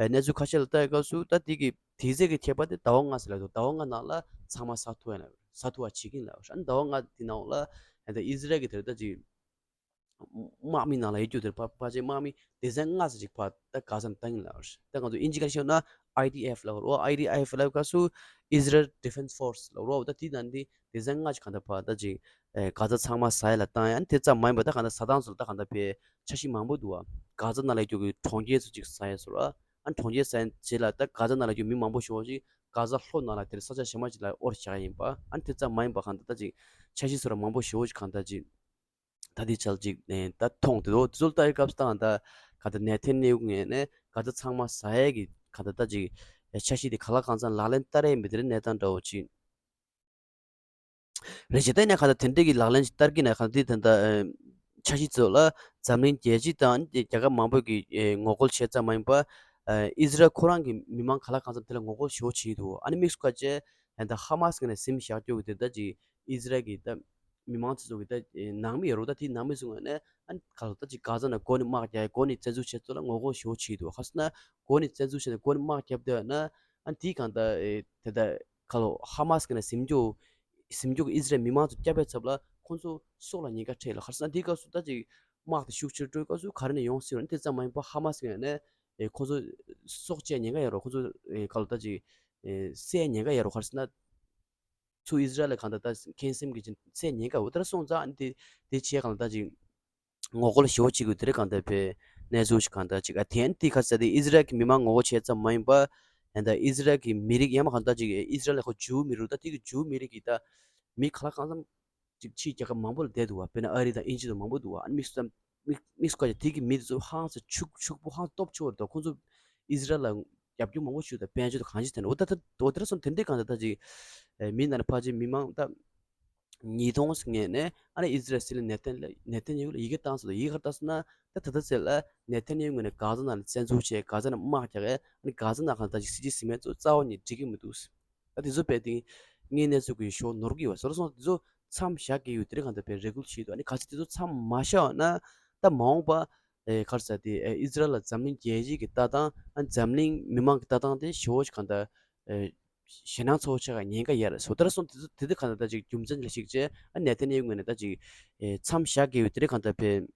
གནས་ཚུལ་ཁ་ཤས་ལ་ལྟ་ཡི་སྐབས་སུ་ད་དེ་གི་དུས་ཚོད་ཀྱི་ཁྱད་པར་དེ་ཟླ་བ་ལྔ་ཙམ་ལ་འདུག་ཟླ་བ་ལྔ་ནང་ལ་ཚང་མ་ཟ་ཐུབ་ཡ་ན་ཟ་ཐུབ་པ་བྱེད་ཀྱིན་ལ། ཨ་ནི་ཟླ་བ་ལྔ་དེ་ནང་ལ་ཨ་ད་ཨི་ཟི་རལ་གྱི་དེར་ད་ཅིག་དམག་མི་ནང་ལ་ཡོད་རྒྱུ་དེར་ཕ་ཕལ་ཆེར་དམག་མི་སྡེ་ཚན་ལྔ་ཙམ་ཅིག་ཕར་ད་གྷ་ཛ་ནང་བཏང་གིན་ལ། ད་ང་ཚོ་དབྱིན་ཇི་སྐད་ཤོད་ན་ཨའི་ཌི་ཨེཕ་ལབ་རོ། ཨའི་ཌི་ཨེཕ་ལབ་སྐབས་སུ་Israel Defense Force ལབ་རོ། ད་དེ་ནང་དེ་སྡེ་ཚན་ལྔ་ཅིག་གང་ལྟར་ཕར་ད་ཅིག་གྷ་ཛ་ཚང་མ་ཟ་ཡ་ལ་བཏང་ཡ། ཨ་ནི་དེ་ཙམ་མ་ཡིན་པ་ད་གང་ལྟར་ཟ་སྟངས་ཚོ་ལ་ད་གང་ལྟར་ཕེ་འཆར་གཞི་མང་པོ་འདུག་བ། གྷ་ཛ་ནང་ལ་ཡོད་རྒྱུ་གི་གྲོང་ཁྱེར་ཚོ་ཅིག་ཟ་ཡ་ཚོ་ར། ཨ་ནི་གྲོང་ཁྱེར་ཟ་ཡ་རྗེས་ལ་ད་གྷ་ཛ་ནང་ལ་ཡོད་རྒྱུ་མི་མང་པོ་ཞེ་པོ་ཅིག་གྷ་ཛ་ལྷོ་ནང་ལ་དེར་ས་ཆ་གཞན་པ་ཅིག་ལ་དབོར་བཞག་ཡ་ཡིན་པ། ཨ་ནི་དེ་ཙམ་མ་ཡིན་པ་གང་ལྟར་ད་ཅིག་འཆར་གཞི་ཚོ་ར་མང་པོ་ཞེ་པོ་ཅིག་གང་ལྟར་ཅིག་ད་དེ་ཆ་ལ་ཅིག་ནས་ད་མཐོང་དེ་འདུག་དེ་ཚོ་ལ་ལྟ་ཡི་སྐབས་སུ་ད་གང་ལྟར་གང་ལྟར་ནེ་ཐན་ཡ་ཧུ་ངོས་ནས་གྷ་ཛ་ཚང་མ་ཟ་ཡས་ཀྱི་གང་ལྟར་ད་ཅིག་འཆར་གཞི་དེ་གང་ལ་གང་འཚམ་ལག་ལེན་བསྟར་ཡས་མི་དེ་རིང་གནས་སྟངས་འདྲ་བོ་ཅིག་རེད། བྱས་ཙང་ནས་གང་ལྟར་དེ་འདྲས་ཀྱི་ལག་ལེན་ཅིག་བསྟར་གྱི་ན་གང་ལྟར་དེ་ད་ལྟ་འཆར་གཞི་ཚོ་ལ་འཛམ་གླིང་རྒྱལ་སྤྱི་དང་རྒྱལ་ཁབ་མང་པོ་གིས་ངོ་རྒོལ་བྱས་ཙམ་མ་ཡིན་པར་ཨི་ཟི་རལ་ཁོ་རང་གི་མི་མང་གང་ལ་གང་འཚམ་དེ་ལ་ངོ་རྒོལ་ཞེ་པོ་བྱས་འདུག་ཨ་ནི་དམིགས་སུ་བཀར་བྱས་ད་ལྟ་ཧ་མ་སི་ངོས་ནས་ཟིན་བཞག་རྒྱུ་གི་དེ་ད་ཅིག་ཨི་ཟི་རལ་གྱི་ད་མི་མང་ཚོ་ཚོ་གི་ད་ནང་མི་ཡོད་རོགས། ད་དེའི་ནང་མི་ཚོ་ངོས་ནས་ཨ་ནི་ག་ལ་ད་ཅིག་གྷ་ཛ་ནང་འགོ་ནས་དམག་རྒྱག་ཡ། འགོ་ནས་བཙན་འཛུལ་བྱེད་ཚུལ་ལ་ངོ་རྒོལ་ཞེ་པོ་བྱས་འདུག་ག་ཟེར་ན་འགོ་ནས་བཙན་འཛུལ་བྱས་ནས་འགོ་ནས་དམག་རྒྱབ་བསྡད་ན་ཨ་ནི་དེའི་གང་ལྟར་ཨེ་དེ་ད་ག་ལོ་ཧ་མ་སི་ངོས་ནས་ཟིན་རྒྱུ་ཟིན་རྒྱུ་གི་ཨི་ཟི་རལ་མི་མང་ཚོ་བསྐྱབ་པའི་ཚབ་ལ་ཁོང་ཚོ་སྲོག་ལ་ཉེན་ཁ་འཕྲད་ལ། ག་ཟེར་ན་དེའི་སྐབས་སུ་ད་ཅིག་དམག་དེ་ཤུགས་ཆེར་སྤྲོད་སྐབས་སུ་ག་རེ་ནས་ཡོང་སྲིད་རོ། ཨ་ནི་དེ་ཙམ་མ་ཡིན་པར་ཧ་མ་སི་ངོས་ནས་ཨེ་ཁོང་ཚོ་སྲོག་བཅད་ཉེན་ཁ་ཡོད་རོ། ཁོང་ཚོ་ཨེ་ག་ལོ་ད་ཅིག་ཨེ་བསད་ཉེན་ཁ་ཡོད་རོ། ག་ཟེར་ན། ཚུར་ཨི་ཟི་རལ་ལ་གང་ལྟར་ད་ཁེངས་སེམས་ཀྱི་ཅིག་བསད་ཉེན་ཁ་འོ་ལྟར་སོང་ཙང་ཨ་ནི་དེ་དེ་བྱས་གང་ལྟར་ཅིག་ངོ་རྒོལ་ཞེ་པོ་བྱེད་དགོས་དེ་རེད། གང་ལྟར་ཕེ་གནས་ཚུལ་ཞིག་གང་ལྟར་ཅིག་ཨ་དེ་ཨ་ནི་དེ་ག་ཟེར་དེ་ཨི་ཟི་རལ་གྱི་མི་མང་ངོ་རྒོལ་བྱས་ཙམ་མ་ཡིན་པ་ཡང་ད་ཨི་ཟི་རལ་གྱི་མི་རིགས་ཡང་མ་གང་ལྟར་ཅིག་ཨི་ཟི་རལ་ལ་ཁོ་ཇུའུ་མི་རིགས་ད་དེ་གི་ཇུའུ་མི་རིགས་ཀྱི་ད་མི་ག་ལ་གང་འཚམ་ཅིག་ཕྱིའི་རྒྱལ་ཁབ་མང་པོ་ལ་བསྡད་འདུག་བ། དཔེར་ན་ཨ་རི་དང་དབྱིན་ཇི་དང་མང་པོ་འདུག་བ། ཨ་ནི་དམིགས་སུ་བསམ་དམིགས་དམིགས་སུ་བཀར་ཡ་དེ་གི་མི་དེ་ཚོ་ཧང་སང་ཕྱུག་ཕྱུག་པོ་ཧང་སྟོབས་ཆེ་བ་རེད་འདུག་ཁོང་ཚོ་ཨི་ཟི་རལ་ལ་རྒྱབ་སྐྱོར་མང་པོ་ཞུས་དང་དཔལ་འབྱོར་དང་གང་ཅི་དེ་འདྲ་འོ་ད་ད་འོ་དེ་འདྲ་སོང་དེ་འདྲའི་གང་ལྟར་ད་ཅིག་ཨེ་མི་ནང་ནས་ཕལ་ཆེར་མི་མང་ད་ཉིས་སྟོང་ཟིན་ངེས་ནས་ཨ་ནི་ཨི་ཟི་རལ་སྲིད་བློན་ནེ་ཐན་ནེ་ཐན་ཡ་ཧུ་ལ་ཡི་གེ་བཏང་ཟེར་འདུག་ཡི་གེ་ག་རེ་བཏང་ཟེར་ན་ད་ད་ལྟ་ཚེ་ལ་ནེ་ཐན་ཡ་ཧུ་ངོས་ནས་གྷ་ཛ་ནང་ལ་བཙན་འཛུལ་བྱས་གྷ་ཛ་ནང་དམག་རྒྱག་ཨེ་ཨ་ནི་གྷ་ཛ་ནང་གང་ལྟར་ཅིག་སྲིད་ཇུས་ཟིན་མེད་ཚོ་རྩ་བ་ནས་འགྲིག་གི་མི་འདུག་ད་དེ་ཚོ་དཔེ་དེ་ངའི་གནས་ཚུལ་གྱི་ཤོག་ནོར་གྱི་ཡོད་པ་བཟོ་འདྲ་སོང་། དེ་ཚོ་མཚམས་བཞག་གི་ཡོད་དེ་རིང་གང་ལྟར་དཔེ་རེ་སྐུལ་བྱས་འདུག་ཨ་ནི་གལ་སྲིད་དེ་ཚོ་མཚམས་མ་བཞག་ན་ད་མ་འོངས་པ་ཨེ་ག་རེ་ཟེར་དེ་ཨེ་ཨི་ཟི་རལ་ལ་འཛམ་གླིང་རྒྱལ་སྤྱིའི་གི་ལྟ་སྟངས་ཨ་འཛམ་གླིང་མི་མང་གི་ལྟ་སྟངས་དེ་ཞེ་པོ་ཞིག་གང་ལྟར་ཨེ་ཞེད་སྣང་ཚ་པོ་ཆགས་ཀྱི་ཉེན་ཁ་ཡོད་རེད་བཟོ་འདྲ་སོང་། དེ་ཚོ་དེ་དུས་གང་ལྟར་ད་ཅིག་རྒྱུ་མཚན་ལ་གཞིགས་བྱས་ཨ་ནེ་ཐན་ཡ་ཧུ་ངོས་ནས་ད་ཅིག་ཨེ་མཚམས་བཞག་གི་ཡོད་དེ་རིང་གང་ལྟར་དཔེ།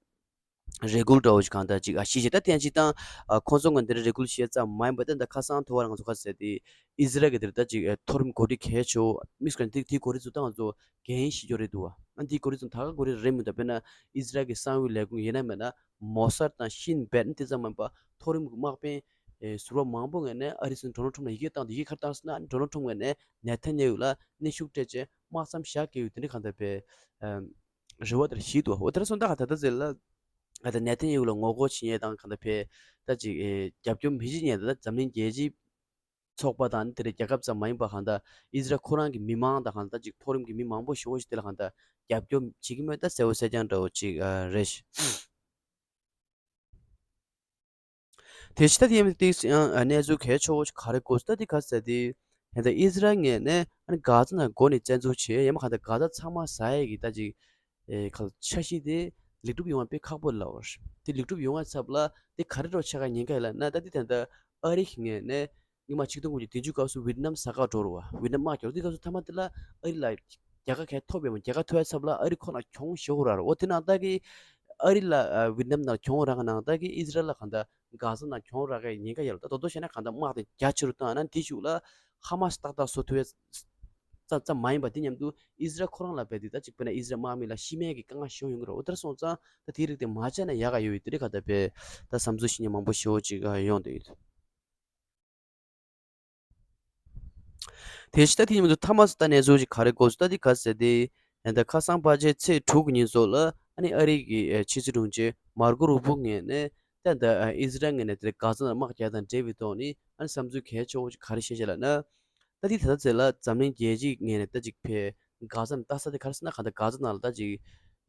རེ་སྐུལ་འདྲ་བོ་ཞིག་གང་ལྟར་ཅིག་ཨ་ཤེས་བྱས་ད་བསྟན་ཅིག་དང་ཨ་ཁོང་ཚོ་ངོས་འདིར་རེ་སྐུལ་བྱས་ཙམ་མ་ཡིན་པ་ད་ད་ཁ་སང་ཐོ་བ་ང་ཚོ་ཁ་ཟེར་དེ་ཨི་ཟི་རལ་གྱི་འདིར་ད་ཅིག་ཨ་མཐོ་རིམ་འགོ་ཁྲིད་གལ་ཆེ་བོ་དམིགས་སུ་བཀར་ནས་དེ་གོ་རིམ་ཚོ་ད་ང་ཚོ་འགན་ཤེས་རྒྱུ་རེད་འདུག་བ། ཨ་འདིའི་གོ་རིམ་ཚོ་ད་ག་གོ་རིམ་རེད་མི་འདུག་དཔེར་ན་ཨི་ཟི་རལ་གྱི་གསང་བའི་ལས་ཁུངས་ཡིན་ན་མིན་ན་མོ་སཱད་དང་ཤིན་བེད་དེ་ཙམ་མ་ཡིན་པ་མཐོ་རིམ་གྱི་དམག་དཔོན་ཨེ་ཟུར་པ་མང་པོ་ངོས་ནས་ཨ་རི་སྲིད་འཛིན་ཌོ་ནལ་ཊམ་ལ་ཡི་གེ་བཏང་དུས་ཡི་གེ་ག་རེ་བཏང་ཟེར་ན་ཌོ་ནལ་ཊམ་ངོས་ནས་ནེ་ཐན་ཡ་ཧུ་ལ་གནོན་ཤུགས་སྤྲད་བྱས་དམག་མཚམས་བཞག་གི་ཡོད་དེ་འདྲ་གང་ལྟར་དཔེ། རེ་བ་དེར་བཞེས་འདུག་འོ་དེར་སོང་ད་ག་ད་ལྟ་ཟེར་ལ། ག་ད་ནེ་ཐན་ཡ་ཧུ་ལ་ངོ་རྒོལ་བྱེད་མཁན་དང་ག་ད་ཕེ་ད་ཅིག་ཨེ་རྒྱབ་སྐྱོར་མི་བྱེད་མཁན་ད་ལྟ་འཛམ་གླིང་རྒྱལ་སྤྱིའི་ཚོགས་པ་དང་དེ་རེད་རྒྱལ་ཁབ་ཙམ་མ་ཡིན་པ་གང་ད་ཨི་ཟི་རལ་ཁོ་རང་གི་མི་མང་དང་གང་ད་ཅིག་མཐོ་རིམ་གྱི་མི་མང་པོ་ཞེ་པོ་ཞིག་དེ་ལ་གང་ད་རྒྱབ་སྐྱོར་བྱེད་ཀྱི་མེད་ད་གསལ་པོ་གསལ་རྐྱང་འདྲ་བོ་ཅིག་ཨ་རེད་ཤག་དེ་ཕྱི་ད་དེ་ཡང་ཏིག་ཡང་གནས་ཚུལ་གལ་ཆེ་བོ་ཞིག་ག་རེ་གོ་སོང་ད་དེ་ག་ཟེར་དེ། ད་ལྟ་ཨི་ཟི་རལ་ངོས་ནས་ཨ་ནི་གྷ་ཛ་ནང་འགོ་ནས་བཙན་འཛུལ་བྱས་ཡང་མ་གང་ལྟར་གྷ་ཛ་ཚང་མ་ཟ་ཡས་ཀྱི་ད་ཅིག་ཨེ་ག་ལ་འཆར་གཞི་དེ་ལེགས་གྲུབ་ཡོང་བ་དཔེ་ཁག་པོ་ལབ་པ་རེད། དེ་ལེགས་གྲུབ་ཡོང་བའི་ཚབ་ལ་དེ་ག་རེ་འདྲ་བོ་ཆགས་ཀྱི་ཉེན་ཁ་ཡོད་ལབ་ན་ད་དེ་ད་ལྟ་ཨ་རི་གི་ངོས་ནས་སྔོན་མ་ཆིག་སྟོང་དགུ་བརྒྱ་བདུན་ཅུ་སྐབས་སུ་ཝེད་ནམ་ཟ་ཁར་འགྲོ་རུ་བ་ཝེད་ནམ་དམག་རྒྱག་དུས་སྐབས་སུ་མཐའ་མ་དེ་ལ་ཨ་རི་ལ་རྒྱལ་ཁ་གས་ཐོབ་ཡོད་མ་རྒྱལ་ཁ་ཐོབ་པའི་ཚབ་ལ་ཨ་རི་ཁོ་ན་གྱོང་ཞེ་པོ་རག་རུ་འོ་དེ་ནང་ལྟ་གི་ཨ་རི་ལ་ཝེད་ནམ་ནང་གྱོང་རག་གི་ནང་ལྟ་གི་ཨི་ཟི་རལ་ལ་གང་ལྟར་གྷ་ཟ་ནང་གྱོང་རག་གི་ཉེན་ཁ་ཡོད་ལ་ད་དོ་དོ་བྱས་ན་གང་ལྟར་དམག་དེ་རྒྱ་ཆེ་རུ་བཏང་ན་དེ་གཞུག་ལ་ཧ་མ་སི་ཏག་ཏག་བཟོ་ཐུབ་པའི་ཙམ་ཙམ་མ་ཡིན་པ་དེ་མཉམ་དུ་ཨི་ཟི་རལ་ཁོ་རང་ལ་བས་དེ་ད་ཅིག་དཔེར་ན་ཨི་ཟི་རལ་དམག་མི་ལ་ཤི་རྨས་ཀྱི་དཀའ་ངལ་ཞིག་ཡོང་གི་རེད། འོ་དེར་སོང་ཙང་ད་དེའི་རིགས་དེ་མ་བྱས་ན་ཡག་ག་ཡོད་ཡོད་དེ་རིགས་ག་ད་བས་ད་བསམ་ཚུལ་བཤད་མཁན་མང་པོ་ཞེ་པོ་ཅིག་ཡོང་བསྡད་ཡོད། དེ་ཕྱི་ད་དེ་ཉིན་དུ་ཐ་མ་སི་ད་གནས་ཚུལ་ཅིག་ག་རེ་གོ་སོང་ད་དེ་ག་ཟེར་དེ་ཡང་ད་ཁ་སང་ཕལ་ཆེར་ཚེས་དྲུག་གི་ཉིན་སོགས་ལ་ ཨ་ནི་ཨ་རི་གི་ཕྱི་སྲིད་དྲུང་ཆེ་མར་ཀོ་རུ་བྷོ་ངོས་ནས་ད་ད་ཨི་ཟི་རལ་ངོས་ནས་དེ་གྷ་ཛ་ནང་དམག་རྒྱག་དང་འབྲེལ་བའི་ཐོག་ནས་ཨ་ནི་བསམ་ཚུལ་གལ་ཆེ་བོ་ཅིག་ག་རེ་བཤད་བྱས་ལབ་ན། ད་དེ་ད་ལྟ་ཚེ་ལ་འཛམ་གླིང་རྒྱལ་སྤྱིའི་ངོས་ནས་ད་ཅིག་ཕེ་གྷ་ཛ་ནང་ལྟ་ས་དེ་ག་རེ་ཟེར་ན། གང་ལྟར་གྷ་ཛ་ནང་ལ་ད་ཅིག་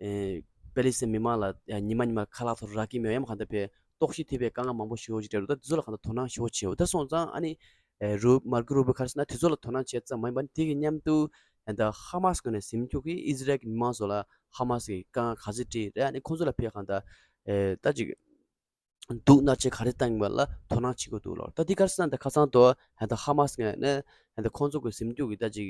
ཨེ་པེ་ལི་སི་ཐན་མི་མང་ལ་ཉི་མ་ཉི་མ་ཁ་ལག་ཐོག་རག་གི་མེད་ཡམ། གང་ལྟར་ཕེ་ལྟོགས་ཤི་ཐེབས་པའི་དཀའ་ངལ་མང་པོ་ཞེ་པོ་ཅིག་འཕྲད་འདུག་ད་དེ་ཚོ་ལ་གང་ལྟར་དོ་སྣང་ཞེ་པོ་བྱེད་འོ། ད་སོང་ཙང་ཨ་ནི་ཨེ་རུ་མར་ཀོ་རུ་བྷོ་ག་རེ་ཟེར་ན། དེ་ཚོ་ལ་དོ་སྣང་བྱས་ཙམ་མ་ཡིན་པ་ནི་དེ་གི་མཉམ་དུ་ད་ཧ་མ་སི་ངོས་ནས་ཟིན་འཁྱུག་གི་ཨི་ཟི་རལ་གྱི་མི་མང་ཚོ་ལ་ཧ་མ་སི་གི་དཀའ་ངལ་ག་ཚོད་འཕྲད་རེད། ཨ་ནི་ཁོང་ཚོ་ལ་ཕེ་གང་ལྟར་ཨེ་ད་ཅིག་སྡུག་མནར་གཅོད་ག་རེ་བཏང་ཡོད་པ་ལ་དོ་སྣང་བྱེད་དགོས་འདུག་ལོ། ད་འདི་ག་རེ་ཟེར་ན། ད་ཁ་སང་དུ་ཧན་ད་ཧ་མ་སི་ངོས་ནས་ཧན་ད་ཁོང་ཚོ་གི་ཟིན་འཁྱུག་གི་ད་ཅིག་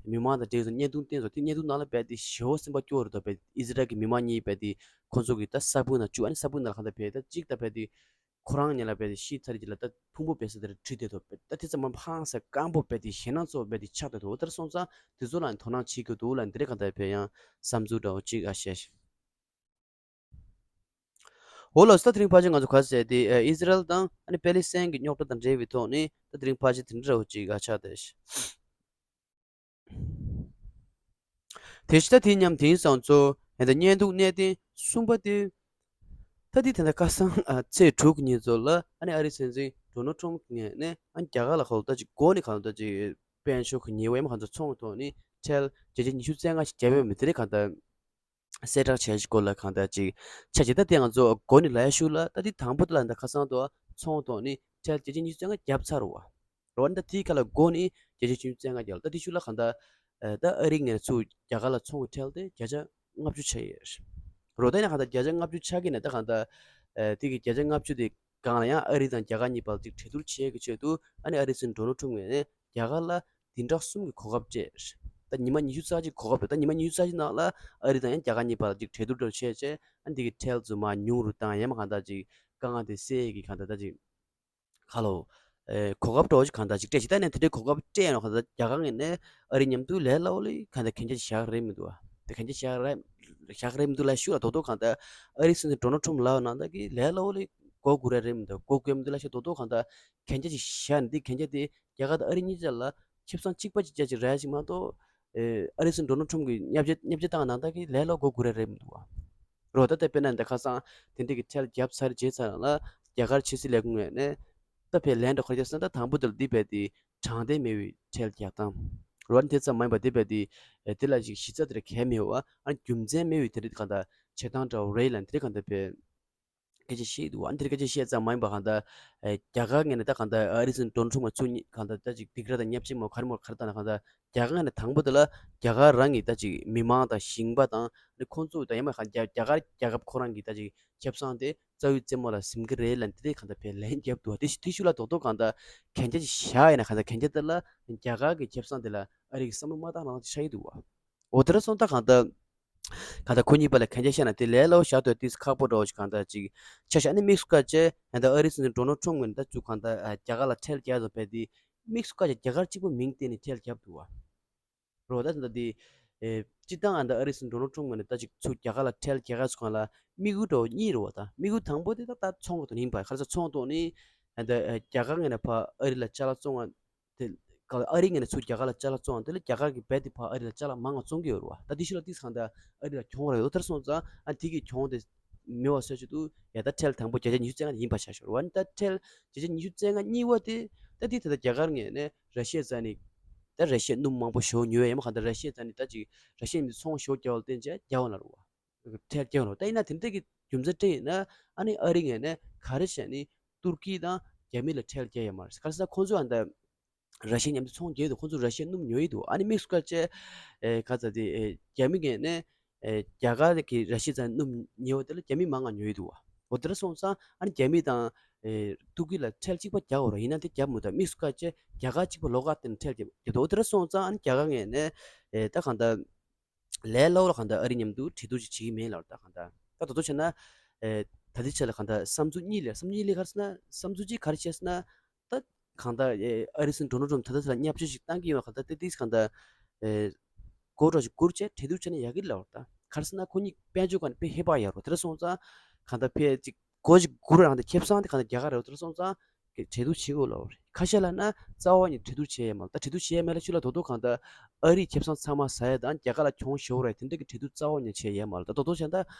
མི་མང་དང་འབྲེལ་བའི་བརྙན་ཐུང་བསྟན་སོང་། དེ་བརྙན་ཐུང་ནང་ལ་རྦད་དེ་ཞེ་པོ་སེམས་པ་སྐྱོ་བོ་རེད་དོ། རྦད་ཨི་ཟི་རལ་གྱི་མི་མང་གཉིས་རྦད་དེ་ཁོང་ཚོ་གི་ད་ས་བོན་ནང་བཅུག་ཨ་ནི་ས་བོན་ནང་ལ་ཧན་ད་རྦད་དེ་གཅིག་ད་རྦད་དེ་ཁོ་རང་ཉིད་ལ་རྦད་དེ་ཤི་ཚར་རེད་ལ་ད་ཕུང་པོ་རྦད་ས་དེར་བྲིས་བསྡད་དོ། ད་དེ་ཚང་མ་ཧང་སང་སྐམ་པོ་རྦད་དེ་ཞེད་སྣང་ཚ་པོ་རྦད་དེ་ཆགས་བསྡད་དོ། ད་སོང་ཙང་དེ་ཚོ་ལ་དོ་སྣང་བྱེད་དགོས་འདུག་ལ། འདི་རེད། གང་ལྟར་ཕེ་ཡང་བསམ་ཚུལ་འདྲ་བོ་གཅིག་ཨ་བཤད་ཤིག་འོ་ལགས་སོ། ད་དེ་རིང་ཕལ་ཆེར་ང་ཚོ་ག་རེ་ཟེར་ཏེ་ཨི་ཟི་རལ་དང་ཨ་ནི་པེ་ལི་སི་ཐན་གྱི་རྙོག་དྲ་དང་འབྲེལ་བའི་ཐོག་ནས་ད་དེ་རིང་ཕལ་ཆེར་དེ་འདྲ་བོ་ཅིག་ག་ཆགས་བསྡད་ཤག་དེ་ཕྱི་ད་དེ་མཉམ་དེང་སང་ཚོ་ཧན་ད་བརྙན་ཐུང་གནད་དོན་གསུམ་པ་དེ། ད་དེ་ད་ལྟ་ཁ་སང་ཨ་ཚེས་དྲུག་ཉིན་ཚོ་ལ་ཨ་ནི་ཨ་རིའི་སྲིད་འཛིན་ཌོ་ནལ་ཊམ་ངོས་ནས་ཨ་ནི་རྒྱ་གར་ལ་ཁོ་ད་ཅིག་སྒོ་ནས་གང་ད་ཅིག་དཔལ་འབྱོར་གྱི་ཉེས་པ་ཡིན་མ་གང་ཚོ་ཚོང་ཐོག་ནས་ཁྲལ་བརྒྱ་ཆ་ཉི་ཤུ་རྩ་ལྔ་ཞིག་བརྒྱབ་ཡོད་མེད་དེ་རིགས་གང་ད། གསལ་བསྒྲགས་བྱས་ཤིག་སྐོར་ལ་གང་ལྟར་ཅིག་ཆ་ཅིག་ད་དེ་ང་ཚོ་སྒོ་ནས་ལབ་ཡ་ཤུགས་ལ་ད་དེ་དང་པོ་དེ་ལ་ད་ཁ་སང་དུ་ཚོང་ཐོག་ནས་ཁྲལ་བརྒྱ་ཆ་ཉི་ཤུ་རྩ་ལྔ་བརྒྱབ་ཚར་བ་རེད་བ། ད་དེའི་ཁ་ལ་སྒོ་ནས་བརྒྱ་ཆ་ཉི་ཤུ་རྩ་ལྔ་བརྒྱབ་ལ། ད་དེ་ཤུགས་ལ་གང་ལྟར་ད་ཨ་རི་ངོས་ནས་ཚུར་རྒྱ་གར་ལ་ཚོང་གི་ཁྲལ་དེ་བརྒྱ་ཆ་ལྔ་བཅུ་ཆགས་ཡོད་རེད་བ། ད་ཡིན་ན་གང་ལྟར་བརྒྱ་ཆ་ལྔ་བཅུ་ཆགས་ཀྱི་ན་ད་གང་ལྟར་དེ་གི་བརྒྱ་ཆ་ལྔ་བཅུ་དེ་སྒང་ལ་ཡང་ཨ་རི་དང་རྒྱ་གར་གཉིས་བར་ལ་ཅིག་གྲོས་བསྡུར་བྱེད་ཀྱི་ཆེད་དུ་ཨ་ནི་ཨ་རིའི་སྲིད་འཛིན་ཌོ་ནལ་ཊམ་ངོས་ནས་རྒྱ་གར་ལ་བདུན་ཕྲག་གསུམ་གྱི་གོ་སྐབས་སྤྲད། ད་ཉི་མ་ཉི་ཤུ་རྩ་གཅིག་གོ་སྐབས་རེད། ད་ཉི་མ་ཉི་ཤུ་རྩ་གཅིག་ནང་ལ་ཨ་རི་དང་ཡང་རྒྱ་གར་གཉིས་བར་ལ་ཅིག་གྲོས་བསྡུར་འདྲ་བོ་བྱས་བྱས་ཨ་འདི་གི་ཁྲལ་ཚོ་མར་ཉུང་རུ་བཏང་ཡང་མ་གང་ལྟར་ཅིག་དཀའ་ངལ་དེ་སེལ་ཡས་ཀྱི་གང་ལྟར་ད་ཅིག་ཁ་ལོ། ཨེ་གོ་སྐབས་འདྲ་བོ་ཅིག་གང་ལྟར་ཅིག་སྤྲད་ཅིག་ད་ནས་དེ་འདྲའི་གོ་སྐབས་སྤྲད་ཡོང་གང་ལྟར་རྒྱ་གར་ངོས་ནས་ཨ་རི་མཉམ་དུ་ལས་སླ་བོ་ལས་གང་ལྟར་གན་རྒྱ་ཅིག་བཞག་རེད་མི་འདུག་བ། དེ་གན་རྒྱ་བཞག་རེད་བཞག་རེད་མི་འདུག་ལབ་ཤུགས་ལ་རྡོག་རྡོག་གང་ལྟར་ཨ་རིའི་སྲིད་འཛིན་ཌོ་ནལ་ཊམ་ལབ་ནང་ལྟར་གི་ལས་སླ་བོ་ལས་མགོ་སྒུར་རེད་མི་འདུག་མགོ་སྒུར་མི་འདུག་ལབ་ཤུགས་རྡོག་རྡོག་གང་ལྟར་གན་རྒྱ་ཅིག་བཞག་ནས་དེ་གན་རྒྱ་དེ་རྒྱ་གར་དང་ཨ་རི་གཉིས་ཆ་ལ་ཁེ་བཟང་གཅིག་པ་གཅིག་རྐྱང་ཅིག་རག་ཡ་ཅིག་མ་གཏོགས། ཨེ་ཨ་རིའི་སྲིད་འཛིན་ཌོ་ནལ་ཊམ་གྱིས་བརྙས་བཅོས་བརྙས་བཅོས་བཏང་ནང་ལྟར་གྱི་ལས་སླ་པོ་སྒུག་རེ་རེད་མི་འདུག་བ། རོ་ད་ལྟ་དཔེར་ན་འདི་ཁ་སང་དེ་འདྲ་གི་ཁྲལ་བརྒྱབ་ཚར་རྗེས་ཚར་ལ་རྒྱ་གར་ཕྱི་སྲིད་ལས་ཁུངས་ངོས་ནས་ད་ཕེ་ལན་འགྲོ་ཁ་རྒྱག་སོང་། ད་དང་པོ་དེ་ལ་འདི་བས་དེ་དྲང་བདེན་མེད་པའི་ཁྲལ་རྒྱག་སྟངས་རོ་ཨ་ནི་དེ་ཙམ་མ་ཡིན་པ་འདི་བས་དེ་དེ་ལ་ཅིག་གཞི་རྩ་དེ་ལ་གལ་མེད་པ་ཨ་ནི་རྒྱུ་མཚན་མེད་པའི་དེ་འདྲ་གང་ལྟར་བྱེད་སྟངས་འདྲ་བོ་རེད་ལ་འདི་འདྲ་གང་ལྟར་ཕེ། སྐད་ཆ་བཤད་འདུག་ཨ་འདིར་སྐད་ཆ་བཤད་ཙམ་མ་ཡིན་པ་གང་ལྟར་རྒྱ་གར་ངོས་ནས་ད་གང་ལྟར་ཨ་རིའི་སྲིད་འཛིན་ཌོ་ནལ་ཊམ་ཚོ་གཉིས་གང་ལྟར་ད་ཅིག་སྡིགས་ར་དང་བརྙས་བཅོས་མོ་ག་རེ་མོ་ག་རེ་བཏང་ན་གང་ལྟར་རྒྱ་གར་ངོས་ནས་དང་པོ་དེ་ལ་རྒྱ་གར་རང་གི་ད་ཅིག་མི་མང་དང་ཞིང་པ་དང་ནི་ཁོང་ཚོ་ད་ཡང་མ་གང་རྒྱ་རྒྱ་གར་རྒྱལ་ཁབ་ཁོ་རང་གི་ད་ཅིག་ཁེ་བཟང་དེ་རྩ་བའི་རྩེ་མོ་ལ་ཟིན་གི་རེད་ལ་འདི་དེ་གང་ལྟར་ཕེ་ལན་བརྒྱབ་འདུག་དེ་དེ་ཤུགས་ལ་རྡོག་རྡོག་གང་ལྟར་གན་རྒྱ་ཅིག་བཞག་ཡིན་ན་གང་ལྟར་གན་རྒྱ་དེ་ལ་རྒྱ་གར་གི་ཁེ་བཟང་དེ་ལ་ཨ་རི་གི་བསམ་བློ་མ་བཏང་ནང་ཆགས་ཀྱི་འདུག་བ། འོ་དེ་འདྲ་སོང་ད་གང་ལྟར། གང་ལྟར་ཁོ་གཉིས་བར་ལ་གན་རྒྱ་བཤད་ན་དེ་ལས་སླ་པོ་བཞག་འདུག་དེ་ཁག་པོ་འདྲ་བོ་ཞིག་གང་ལྟར་ཅིག་ཆགས་ཤག་ཨ་ནི་དམིགས་སུ་བཀར་བྱས་ད་ལྟ་ཨ་རིའི་སྲིད་འཛིན་ཌོ་ནལ་ཊམ་ངོས་ནས་ད་ཚུར་གང་ལྟར་ཨ་རྒྱ་གར་ལ་ཁྲལ་རྒྱག་དང་བས་དེ་དམིགས་སུ་བཀར་བྱས་རྒྱ་གར་གཅིག་པུ་མིང་བཏོན་ནས་ཁྲལ་བརྒྱབ་འདུག་བ། རོ་ད་ད་ལྟ་དེ་ཨེ་སྤྱིར་བཏང་ཨ་ད་ཨ་རིའི་སྲིད་འཛིན་ཌོ་ནལ་ཊམ་ངོས་ནས་ད་ཅིག་ཚུར་རྒྱ་གར་ལ་ཁྲལ་རྒྱག་ག་ཚུར་གང་ལ་དམིགས་ཡུལ་འདྲ་བོ་གཉིས་རེད་བ། ད་དམིགས་ཡུལ་དང་པོ་དེ་ད་ད་ཚོང་གི་དོན་ཡིན་པ་ག་རེ་ཟེར་ཚོང་དོན་ནི་ཨ་ད་ཨེ་རྒྱ་གར་ངོས་ནས་ཕར་ཨ་རི་ལ་ཅ་ལག་བཙོང་བ། དེ་ག་ཨ་རི་ངོས་ནས་ཚུར་རྒྱ་གར་ལ་ཅ་ལག་བཙོང་བ་དེ་ལ་རྒྱ་གར་གྱིས་རྦད་དེ་ཕར་ཨ་རི་ལ་ཅ་ལག་མང་བ་བཙོང་གི་ཡོད་རེད་བ། ད་དེ་ཤུགས་ལ་ཏིས་གང་ལྟར་ཨ་རི་ལ་གྱོང་རག་ཡོད། དེར་སོང་ཙང་ཨ་དེ་གི་གྱོང་དེ་མེད་པ་བཟོ་ཆེད་དུ་ཡ་ད་ཁྲལ་དང་པོ་བརྒྱ་ཆ་ཉི་ཤུ་རྩ་ལྔ་ཡིན་པ་ཆ་ཤོར་བ་ནི་ད་ཁྲལ་བརྒྱ་ཆ་ཉི་ཤུ་རྩ་ལྔ་གཉིས་པ་དེ་ད་དེ་ད་ལྟ་རྒྱ་གར་ངོས་ནས་ར་ཤི་ཡའི་རྩ་ནས་ད་ར་ཤི་ཡའི་སྣུམ་མང་པོ་ཞེ་པོ་ཉོ་ཡ་ཡིན་མ་གང་ལྟར་ར་ཤི་ཡའི་རྩ་ནས་ད་ཅིག་ར་ཤི་ཡའི་མི་ཚོང་ཞེ་པོ་རྒྱག་པ་ལ་བརྟེན་བྱས་རྒྱག་པ་ན་རེད་བ། ཁྲལ་རྒྱག་ཡོང་རོགས། ད་ཡིན་ན་དེ་འདྲ་གི་རྒྱུ་མཚན་སྤྲད་ཡིན་ན་ཨ་ནི་ཨ་རི་ངོས་ནས་ག་རེ་བྱས་ནས་ཏུར་ཀི་དང་རྒྱ་མི་ལ་ཁྲལ་རྒྱག་ཡོད་མ་རེད། ག་རེ་ཟེར་ན་ཁོང་ཚོས་ཨ་ད་ར་ཤི་ཡ་མཉམ་དུ་ཚོང་རྒྱག་ཡོད་དུས་ཁོང་ཚོས་ར་ཤི་ཡའི་སྣུམ་ཉོ་ཡི་འདུག་ཨ་ནི་དམིགས་སུ་བཀར་བྱས་ཨེ་ག་ཚ་དེ་ཨེ་རྒྱ་མི་ངོས་ནས་ཨེ་རྒྱ་གར་གྱི་ར་ཤི་ཡའི་རྩ་ནས་སྣུམ་ཉོ་བ་དེ་ལ་རྒྱ་མི་མང་ང་ཉོ་ཡི་འདུག་འོ་དེ་འདྲ་སོང་ཙང་ཨ་ནི་རྒྱ་མི་དང་ཨེ་ཏུར་ཀི་ལ་ཁྲལ་གཅིག་པ་རྒྱག་འོ་ར། ཡིན་ན་དེ་རྒྱབ་མི་འདུག་དམིགས་སུ་བཀར་བྱས་རྒྱ་གར་གཅིག་པ་ལོགས་ཀ་དེ་ནས་ཁྲལ་རྒྱབ་རྒྱབ་འདུག་འོ་དེ་འདྲ་སོང་ཙང་ཨ་ནི་རྒྱ་གར་ངོས་ནས་ཨེ་ད་གང་ལྟར། ལས་སླ་པོ་ལ་གང་ལྟར་ཨ་རི་མཉམ་དུ་གྲོས་བསྡུར་ཅིག་བྱེད་ཀྱི་མེད་ལབ་རེད། ད་གང་ལྟར་ད་དོ་དོ་བྱས་ན་ཨེ་ད་ལྟའི་ཆ་ལ་གང་ལྟར་བསམ་ཚུལ་གཉིས་ལས་བསམ་ཚུལ་གཉིས་ལས་ག་རེ་ཟེར་ན་བསམ་ཚུལ་གཅིག་ག་རེ་བྱས་ཟེར་ན་ད་གང་ལྟར་ཨེ་ཨ་རི་སྲིད་འཛིན་ཌོ་ནལ་ཊམ་ད་ལྟ་ཚོ་ལ་བརྙས་བཅོས་ཤིག་བཏང་གི་ཡོད་པ་གང་ལྟར་ཏེ་ཏིས་གང་ལྟར་ཨེ་མགོ་སྐོར་ཞིག་བསྐོར་བྱས་གྲོས་བསྡུར་བྱས་ན་ཡག་གི་ལབ་རེད། ད་ག་རེ་ཟེར་ན་ཁོ་གཉིས་དཔལ་འབྱོར་སྒང་ནས་དཔེ་ཧེ་བག་ཡོད་རེད། དེ་འདྲ་སོང་ཙང་གང་ལྟར་ཕལ་ཆེར་མགོ་ཞིག་སྒུར་རང་དེ་ཁེ་བཟང་དེ་གང་ལྟར་རྒྱ་གར་རེད། དེ་འདྲ་སོང་ཙང་ གྲོས་བསྡུར་བྱེད་དགོས་ལབ་པ་རེད། ཁ་ཤས་ལབ་ན་རྩ་བ་ནས་གྲོས་བསྡུར་བྱས་ཡོད་མ་རེད། ད་གྲོས་བསྡུར་བྱས་ཡོད་མེད་ལབ་ཕྱི་ལ་རྡོག་རྡོག་གང་ལྟར་ཨ་རིས་ཁེ་བཟང་ཚང་མ་ཟ་ཡ་དང་རྒྱ་གར་ལ་གྱོང་ཤོར་རེད། དེ་འདྲ་གི་གྲོས་བསྡུར་རྩ་བ་ནས་བྱས་ཡོད་མ་རེད། ད་རྡོག་རྡོག་བྱས་ན་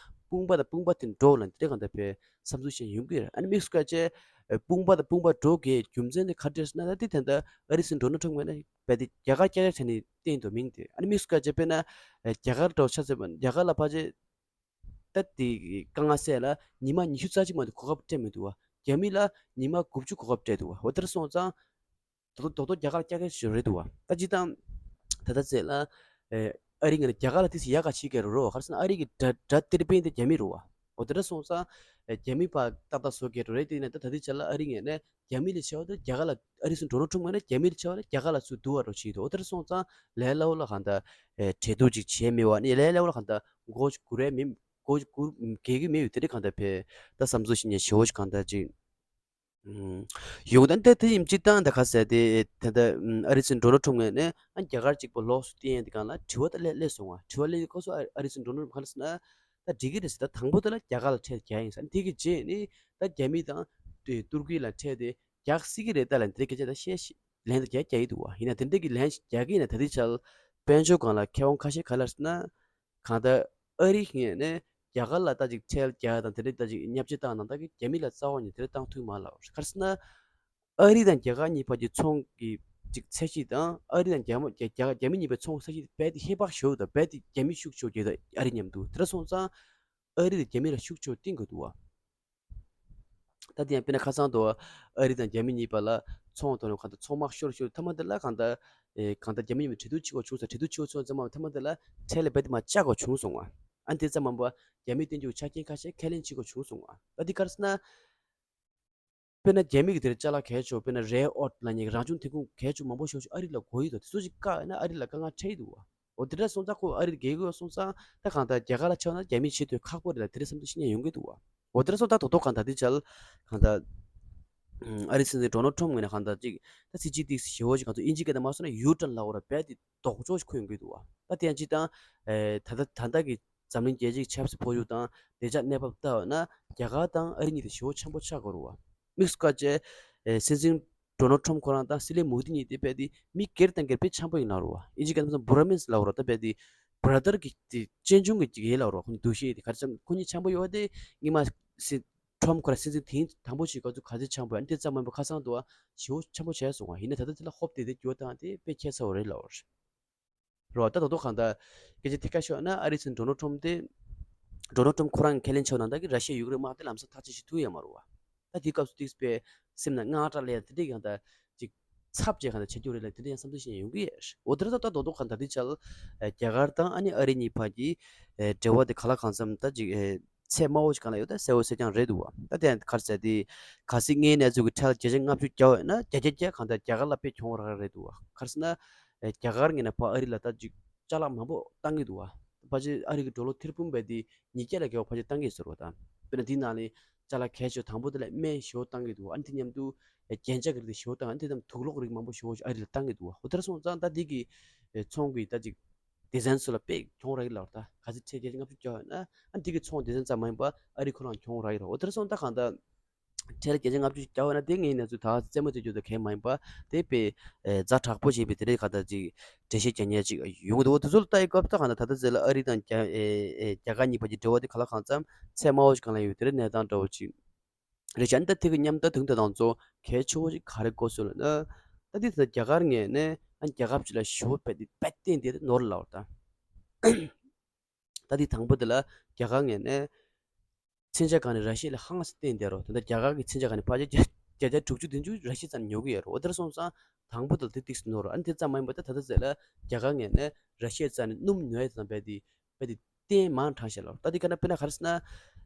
དཔུང་པ་དང་དཔུང་པ་དེ་འགྲོགས་ལ་འདི་འདྲ་གང་ལྟར་བས་བསམ་ཚུལ་བཤད་ཡོང་གི་རེད། ཨ་ནི་དམིགས་སུ་བཀར་བྱས་དཔུང་པ་དང་དཔུང་པ་འགྲོགས་དགོས་རྒྱུ་མཚན་དེ་ག་རེ་རེད་ཟེར་ན། ད་དེ་ད་ལྟ་ཨ་རིའི་སྲིད་འཛིན་ཌོ་ནལ་ཊམ་ངོས་ནས་རྦད་དེ་རྒྱ་གར་སྐྱག་རྫུན་བྱས་ནས་བསྟན་འདུག་མིང་དེ། ཨ་ནི་དམིགས་སུ་བཀར་བྱས་དཔེར་ན་རྒྱ་གར་འདྲ་བོ་ཆ་བཞག་པ་ན་རྒྱ་གར་ལ་ཕལ་ཆེར་ད་དེ་དཀའ་ངལ་སེལ་ལ་ཉི་མ་ཉི་ཤུ་རྩ་གཅིག་མ་གཏོགས་གོ་སྐབས་སྤྲད་མི་འདུག་བ། རྒྱ་མི་ལ་ཉི་མ་དགུ་བཅུ་གོ་སྐབས་སྤྲད་འདུག་བ། འོ་དེར་སོང་ཙང་རྡོག་རྡོག་རྡོག་རྡོག་རྒྱ་གར་སྐྱག་རྫུན་ཞིག་རེད་འདུག་བ། ད་སྤྱིར་བཏང་ད་ལྟ་ཚེ་ལ་ཨ་རི་ངོས་ནས་རྒྱ་གར་ལ་དེ་ཚོ་ཡག་ག་བྱེད་ཀྱི་རེད་རོ། ག་རེ་ཟེར་ན་ཨ་རི་གི་དགྲ་དགྲ་གཏེར་དཔོན་དེ་རྒྱ་མི་རེད་བ། འོ་དེ་འདྲ་སོང་ཙང་རྒྱ་མི་ཕར་ཏག་ཏག་བཟོ་གི་རེད་དེ་ནས་ད་ད་ལྟའི་ཆ་ལ་ཨ་རི་ངོས་ནས་རྒྱ་མི་ལས་ཆེ་བ་དེ་རྒྱ་གར་ལ་ཨ་རིའི་སྲིད་འཛིན་ཌོ་ནལ་ཊམ་ངོས་ནས་རྒྱ་མི་ལས་ཆེ་བ་ལ་རྒྱ་གར་ལ་ཚུར་བསྡུ་བ་རོགས་བྱེད་འདུག་འོ་དེ་འདྲ་སོང་ཙང་ལས་སླ་བོ་ལ་གང་ལྟར་གྲོས་བསྡུར་ཅིག་བྱས་མེད་བ་ནི་ལས་སླ་བོ་ལ་གང་ལྟར་མགོ་ཅིག་སྒུར་ཡས་མེད། མགོ་ཅིག་སྒུར་འགེལ་གི་མེད་ཡོད་དེ་འདྲ་གང་ལྟར་བས་ད་བསམ་ཚུལ་བཤད་མཁན་ཞེ་བོ་ཅིག་གང་ལྟར་ཅིག་ཡོང་ད་ལྟ་དེ་ཡིན་སྤྱིར་བཏང་ད་ག་ཟེར་དེ་ད་ལྟ་ཨ་རིའི་སྲིད་འཛིན་ཌོ་ནལ་ཊམ་ངོས་ནས་ཨ་རྒྱ་གར་གཅིག་པོ་ལོགས་སུ་བསྟན་ཡས་དེ་སྒང་ལ་དྲི་བ་ད་སླེབས་སླེབས་སོང་བ། དྲི་བ་སླེབས་སྐབས་སུ་ཨ་ཨ་རིའི་སྲིད་འཛིན་ཌོ་ནལ་ཊམ་ག་རེ་ཟེར་ན་ད་འགྲིག་གི་རེད་ཟེར། ད་དང་པོ་དེ་ལ་རྒྱ་གར་ལ་ཁྲལ་རྒྱག་ཡིན་ཟེར། དེ་གི་རྗེས་ནི་ད་རྒྱ་མི་དང་དེ་ཏུར་ཀི་ལ་ཁྲལ་དེ་རྒྱག་སྲིད་ཀྱི་རེད་ད་ལབ་དེ་སྐད་ཆ་ད་བཤད་ཤི་ལན་ད་རྒྱག་རྒྱག་གི་འདུག་བ། ཡིན་ན་དེ་འདྲ་གི་ལན་རྒྱག་གི་ཡིན་ན་ད་དེ་ཆ་ལ་དཔལ་འབྱོར་སྒང་ལ་མཁས་དབང་ཁ་ཤས་ག་ལ་ཟེར་ན། གང་ལྟར་ཨ་རི་ངོས་ནས་རྒྱ་གར་ལ་ད་ཅིག་ཁྲལ་རྒྱག་དང་དེ་འདྲ་ད་ཅིག་བརྙས་བཅོས་བཏང་ནང་ད་གི་རྒྱ་མི་ལ་རྩ་བ་ནས་དེ་འདྲ་བཏང་ཐུབ་མ་ལབ། ག་རེ་ཟེར་ན་ཨ་རི་དང་རྒྱ་གར་གཉིས་བར་གྱི་ཚོང་གི་ཅིག་ཚད་གཞི་དང་ཨ་རི་དང་རྒྱ་མ་རྒྱ་རྒྱ་རྒྱ་མི་གཉིས་པའི་ཚོང་ཚད་གཞི་རྦད་དེ་ཧེ་བག་ཞེ་པོ་དང་རྦད་དེ་རྒྱ་མི་ཤུགས་ཆེ་རྒྱུ་དང་ཨ་རི་མཉམ་དུ་དེ་འདྲ་སོང་ཙང་ཨ་རི་དང་རྒྱ་མི་ལ་ཤུགས་ཆེ་བསྟན་དགོས་འདུག་བ། ད་དེ་ཡང་དཔེར་ན་ཁ་སང་དུ་ཨ་རི་དང་རྒྱ་མི་གཉིས་བར་ལ་ཚོང་དོན་གང་ལྟར་ཚོང་དམག་ཤོར་ཤོར་མཐའ་མ་དེ་ལ་གང་ལྟར་ཨེ་གང་ལྟར་རྒྱ་མི་གཉིས་པོ་གྲོས་བསྡུར་བྱེད་དགོས་བྱུང་སོང་། གྲོས་བསྡུར་བྱེད་དགོས་བྱུང་ཙམ་མ་ཐ་མ་དེ་ལ་ཁྲལ་ལ་རྦད་དེ་མར་བཅག་དགོས་བྱུང་སོང་བ། ཨ་དེ་ཙམ་མ་པ་རྒྱ་མི་བསྟན་རྒྱུ་ཆ་རྐྱེན་ཁ་ཤས་ཁས་ལེན་བྱེད་དགོས་བྱུང་སོང་བ། ད་དེ་ག་རེ་ཟེར་ན། དཔེར་ན་རྒྱ་མི་གི་དེར་ཅ་ལག་གལ་ཆེ་བོ་དཔེར་ན་རེར་ཨར་ཐི་ལབ་མཁན་གྱི་རང་བྱུང་ཐོན་ཁུངས་གལ་ཆེ་བོ་མང་པོ་ཞིག་ཨ་རི་ལ་དགོས་ཡོད་དོ། དེ་ཚོ་ཞིག་བཀག་ཡོད་ན་ཨ་རི་ལ་དཀའ་ངལ་འཕྲད་ཀྱི་འདུག་བ། འོ་དེ་འདྲ་སོང་ཙང་ཁོ་ཨ་རིར་རྒྱལ་ཁ་སོང་ཙང་ད་གང་ལྟར་རྒྱ་གར་ལ་ཆགས་ན་རྒྱ་མི་བྱེད་དུས་ཁག་པོ་རེད་ལ་དེ་འདྲ་བསམ་ཚུལ་བཤད་མཁན་ཡོང་གི་འདུག་བ། འོ་དེ་འདྲ་སོང་ད་རྡོག་རྡོག་གང་ལྟར་དེ་ཆ་ལ་གང་ལྟར་ཨ་རིའི་སྲིད་འཛིན་ཌོ་ནལ་ཊམ་ངོས་ནས་གང་ལྟར་ཅིག་ད་སྲིད་ཇུས་ཏིག་ཞེ་བོ་ཞིག་གང་ཚོ་དབྱིན་ཇི་སྐད་དུ་མ་སོང་ན་ཡུ་ཊརན་ལབ་དགོས་ར་རྦད་དེ་ལྡོག་ཕྱོགས་ཤིག་ཁུར་ཡོང་གི་འདུག་བ། ད་དེ་ཡང་སྤྱིར་བཏང་ཨེ་ད་ལྟ་ད་ལྟ་གི་འཛམ་གླིང་རྒྱལ་སྤྱིའི་ཆབ་སྲིད་ཁོར་ཡུག་དང་བདེ་འཇགས་གནས་བབ་ལྟ་བ་ན་རྒྱ་གར་དང་ཨ་རི་གཉིས་དེ་ཞེ་བོ་འཆམ་པོ་ཆགས་དགོས་རེད་བ། དམིགས་སུ་བཀར་བྱས་ཨེ་སྲིད་འཛིན་ཌོ་ནལ་ཊམ་ཁོ་རང་དང་སྲིད་བློན་མོ་དི་གཉིས་དེ་རྦད་དེ་མི་སྒེར་དང་སྒེར་དཔེ་འཆམ་པོ་ཡིན་ལབ་རེད་བ། དབྱིན་ཇི་སྐད་ནང་བྷོ་རོ་མེན་སི་ལབ་རེད་བ། ད་རྦད་དེ་བྷ་ར་དར་གྱི་དེ་གཅེན་གཅུང་གི་ཅིག་ཡིན་ལབ་རེད་བ། ཁོ་གཉིས་འདུ་ཤེས་དེ་ག་རེ་ཟེར་ན་ཁོ་གཉིས་འཆམ་པོ་ཡོད་པ་དེ་སྔོན་མ་སྲིད་ཊམ་ཁོ་རང་སྲིད་འཛིན་དེང་དང་པོ་ཞིག་ག་ཚོད་ག་ཚོད་འཆམ་པོ་ཡང་དེ་ཙམ་མིན་པ་ཁ་སང་དུ་བ་ཞེ་བོ་འཆམ་པོ་བྱས་སོང་བ། ཡིན་ན་ད་ལྟ་དེ་ལ་ཧོབ་སྟེ་དེ་འགྱུར་བ་བཏང་དེ་དཔེ་ཁྱད་མཚར་བ་རེད་ལབ་རེད། རོ། ད་དོ་དོ་གང་ལྟར་སྐད་ཆ་དེ་ག་ཤོད་ན་ཨ་རིའི་སྲིད་འཛིན་ཌོ་ནལ་ཊམ་དེ་ཌོ་ནལ་ཊམ་ཁོ་རང་གི་ཁས་ལེན་བྱས་ནང་ད་གི་ར་ཤི་ཡ་ཡུཀ་རེན་དམག་དེ་ལམ་སང་ཐག་གཅོད་བྱེད་ཐུབ་ཡོད་མ་རེད་བ། ད་དེའི་སྐབས་སུ་ཏིག་སྤེ་སེམས་ནང་དངངས་སྐྲག་ལས་དེ་འདྲའི་གང་ལྟར་ཅིག་ཚབ་བྱས་གང་ལྟར་བྱེད་རྒྱུ་རེད་ལ་དེ་འདྲ་ཡང་བསམ་ཚུལ་ཞིག་ཡོང་གི་ཡོད། འོ་དེ་ར་ད་ད་དོ་དོ་གང་ལྟར་དེ་ཆ་ལ་རྒྱ་གར་དང་ཨ་ནི་ཨ་རི་གཉིས་བར་གྱི་འབྲེལ་བ་དེ་ག་ལ་གང་འཚམ་ད་ཅིག་ཚད་དམའ་བོ་ཞིག་གང་ལ་ཡོད་ད་གསལ་བོ་གསལ་རྐྱང་རེད་འདུག་བ། ད་དེ་ག་རེ་ཟེར་དེ་གལ་སྲིད་དངོས་གནས་ཚུལ་གྱི་ཁྲལ་བརྒྱ་ཆ་ལྔ་བཅུ་བརྒྱབ་ཡོད་ན་བརྒྱ་ཆ་བརྒྱ་གང་ལྟར་རྒྱ་གར་ལ་དཔེ་གྱོང་རག་རེད་འདུག་བ། ག་རེ་ཟེར་ན། རྒྱ་གར་ངོས་ནས་ཕར་ཨ་རི་ལ་ད་ཅིག་ཅ་ལག་མང་པོ་བཏང་གི་འདུག་བ། ཕལ་ཆེར་ཨ་རི་གི་ཌོ་ལར་ཐེར་འབུམ་བས་དེ་ཉིས་བརྒྱ་ལས་བརྒལ་བ་ཕལ་ཆེར་བཏང་གི་ཟེར་བ་དང་། དཔེར་ན་དེའི་ནང་ནས་ཅ་ལག་གལ་ཆེ་དང་པོ་དེ་ལ་སྨན་ཞེ་པོ་བཏང་གི་འདུག་བ། ཨ་ནི་དེ་མཉམ་དུ་རྒྱན་ཆ་གི་རིགས་དེ་ཞེ་པོ་བཏང་། ཨ་ནི་དེ་དང་དུག་སློག་རིགས་མང་པོ་ཞེ་པོ་ཞིག་ཨ་རི་ལ་བཏང་གི་འདུག་བ། འོ་དེར་སོང་ཙང་ད་འདི་གི་ཚོང་གི་ད་ཅིག་སྡེ་ཚན་ཚོ་ལ་དཔེ་གྱོང་རག་གི་ལབ། ད་ག་ཚོད་ཁྲལ་བརྒྱ་ཆ་ལྔ་བཅུ་བརྒྱབ་ཡོད་ན་ཨ་ནི་འདི་གི་ཚོང་སྡེ་ཚན་ཙམ་མ་ཡིན་པར་ཨ་རི་ཁོ་རང་གྱོང་རག་གི་རེད། འོ་དེར་སོང་ད་གང་ལྟར། ཁྲལ་བརྒྱ་ཆ་ལྔ་བཅུ་བརྒྱབ་ཡོད་ན་དེ་ངའི་གནས་ཚུལ་ད་རྩེད་མོ་རྩེ་རྒྱུ་དང་གང་མ་ཡིན་པ་དེ་དཔེ་ཛ་དྲག་པོ་བྱས་པའི་དེ་འདྲའི་ག་ད་ཅིག་འགྲེལ་བཤད་རྒྱག་མཁན་ཅིག་ཡོང་གི་འདུག་འོ་དེ་ཚོ་ལ་ལྟ་ཡི་སྐབས་ད་ག་ད་ད་ལྟ་ཟེར་ལ་ཨ་རི་དང་རྒྱ་ཨེ་ཨེ་རྒྱ་གར་གཉིས་བར་གྱི་འབྲེལ་བ་དེ་ག་ལ་གང་འཚམ་ཚད་དམའ་བོ་ཞིག་གང་ལ་ཡོད་དེ་འདྲའི་གནས་སྟངས་འདྲ་བོ་ཅིག་རེད་བྱས་ན། ད་དེ་གི་མཉམ་ད་དུང་ད་དང་ཚོ་གལ་ཆེ་བོ་ཅིག་ག་རེ་གོ་སོང་ལབ་ན། ད་དེ་ད་རྒྱ་གར་ངོས་ནས་ཨ་རྒྱལ་ཁབ་ཅིག་ལ་ཞེ་པོ་དཔེ་དེ་དཔེ་བརྟེན་དེ་ནོར་ལབ་པ་ད། ད་དེ་དང་པོ་དེ་ལ་རྒྱ་གར་ངོས་ནས་མཚོན་ཆ་སྒང་ནས་ར་ཤི་ཡ་ལ་ཧང་སང་བརྟེན་བསྡད་རོ། དེ་འདྲ་རྒྱ་གར་གྱི་མཚོན་ཆ་སྒང་ནས་ཕལ་ཆེར་བརྒྱ་ཆ་དྲུག་ཅུ་བདུན་ཅུ་ར་ཤི་ཡ་རྩ་ནས་ཉོ་གི་ཡོད་རོ། འོ་དེར་སོང་ཙང་དང་པོ་དེ་ལ་དེ་ཏིག་ཙམ་ནོར་རོ། ཨ་ནི་དེ་ཙམ་མ་ཡིན་པ་ད་ད་ལྟ་ཟེར་ལ་རྒྱ་གར་ངོས་ནས་ར་ཤི་ཡ་རྩ་ནས་སྣུམ་ཉོ་ཡ་དེ་དང་རྦད་དེ་རྦད་དེ་བརྟེན་མང་དྲགས་ཤག་ལབ། ད་དེ་ག་ན་དཔེར་ན་ག་རེ་ཟེར་ན།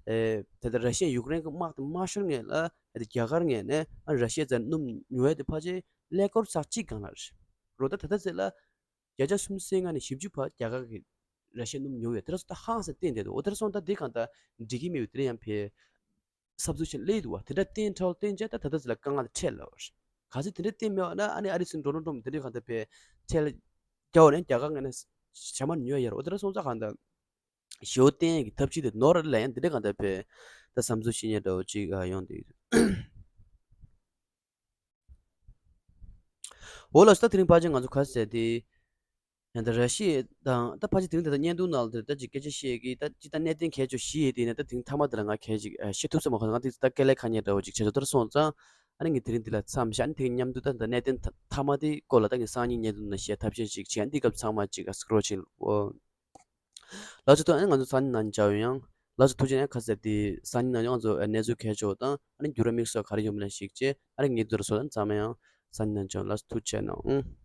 ཨེ་ད་ལྟ་ར་ཤི་ཡ་ཡུཀ་རེན་གྱི་དམག་དེ་མ་ཤོར་སྔོན་ལ་ཨ་དེ་རྒྱ་གར་ངོས་ནས་ཨ་ར་ཤི་ཡ་རྩ་ནས་སྣུམ་ཉོ་ཡ་དེ་ཕལ་ཆེར་ཀླད་ཀོར་ཚེག་གཅིག་སྒང་ལ་རེད་རོ། ད་ད་ལྟ་ཟེར་ལ། བརྒྱ་ཆ་སུམ་ཅུ་སོ་ལྔ་ནས་བཞི་བཅུ་བར་རྒྱ་གར་གྱིས་ར་ཤི་ཡ་སྣུམ་ཉོ་ཡོད། དེ་ར་སོང་ད་ཧང་སང་བརྟེན་བསྡད་འདུག་འོ་དེ་ར་སོང་ད་འདི་གང་ལྟར་འགྲིག་གི་མེད་པའི་དེ་འདྲ་ཡང་ཕེ་བསམ་ཚུལ་ཞིག་སླེབས་འདུག་བ། དེ་འདྲ་བརྟེན་འཕྲལ་བརྟེན་བྱས་ད་ད་ལྟ་ཟེར་ལ་དཀའ་ངལ་དེ་འཕྲད་ལབ་པ་རེད། གལ་སྲིད་དེ་འདྲ་བརྟེན་མེད་པ་ན་ཨ་ནི་ཨ་རི་སྲིད་འཛིན་ཌོ་ནལ་ཊམ་དེ་འདྲ་གང་ལྟར་ཕེ་ཁྲལ་རྒྱག་པ་ནས་རྒྱ་གར་ངོས་ནས་ཞེ་མར་ཉོ་ཡ་ཡོད་རེད། འོ་དེ་ར་སོང་ཙང་གང་ལྟར་ཞེ་པོ་བརྟེན་ཡ་གི་ཐབས་ཇུས་དེ་ནོར་རེད་ལབ་ཡང་དེ་འདྲ་གང་ལྟར་ཕེ་ད་བསམ་ཚུལ་བཤད་མཁན་འདྲ་བོ་ཅིག་ཡོང་བསྡད་ཡོད། འོ་ལགས་སོ། ད་དེ་རིང་ཕལ་ཆེར་ང་ཚོ་ག་རེ་ཟེར་དེ། ཡང་ད་ར་ཤི་ཡ་དང་ད་ཕལ་ཆེར་དེ་རིང་དེ་ད་བརྙན་ཐུང་ནང་ལ་དེ་ད་ཅིག་སྐད་ཆ་བཤད་ཀྱི་ད་ཅི་ད་གནད་དོན་གལ་ཆེ་བཞི་ཡོད་དེ་ནས་ད་དེ་རིང་མཐའ་མ་དེ་ལ་ང་གལ་ཆེ་ཞིག་ཨ་བཤད་ཐུབ་ས་མ་གོ་ང་དེ་ད་སྐད་ལས་ཁ་ཉན་འདྲ་བོ་ཅིག་བྱས་ཚོ་ད་སོང་ཙང་ཨ་ནི་ངས་དེ་རིང་འདི་ལ་མཚམས་བཞག་ཨ་ནི་དེ་གི་མཉམ་དུ་ད་ད་གནད་དོན་མཐའ་མ་དེ་སྐོར་ལ་ད་ངས་སང་ཉིན་བརྙན་ཐུང་ནང་བཤད་ཐབས་ཤེས་ཅིག་བྱས་ཨ་ནི་འདི་སྐབས་ཚང་མ་ཅིག་ཨ་སྐྲོ་ཆེན་ཨོ། ལགས་སོ་ཐུགས་ཨ་ནི་ང་ཚོ་སང་ཉིན་ནང་མཇལ་ཡོང་། ལགས་སོ་ཐུགས་རྗེ་ཆེ། ཁ་གསལ་དེ་སང་ཉིན་ནང་ང་ཚོ་གནས་ཚུལ་གལ་ཆེ་བ་དང་ཨ་ནི་འགྱུར་བ་དམིགས་བསལ་ག་རེ་ཡོང་མིན་ལ་གཞིགས་བྱས་ཨ་ནི་ངེད་ཚོ་ར་སོ་དང་ཚང་མ་ཡང་སང་ཉིན་ནང་མཇལ་ཡོང་། ལགས་སོ་ཐུགས་རྗེ་གནང་།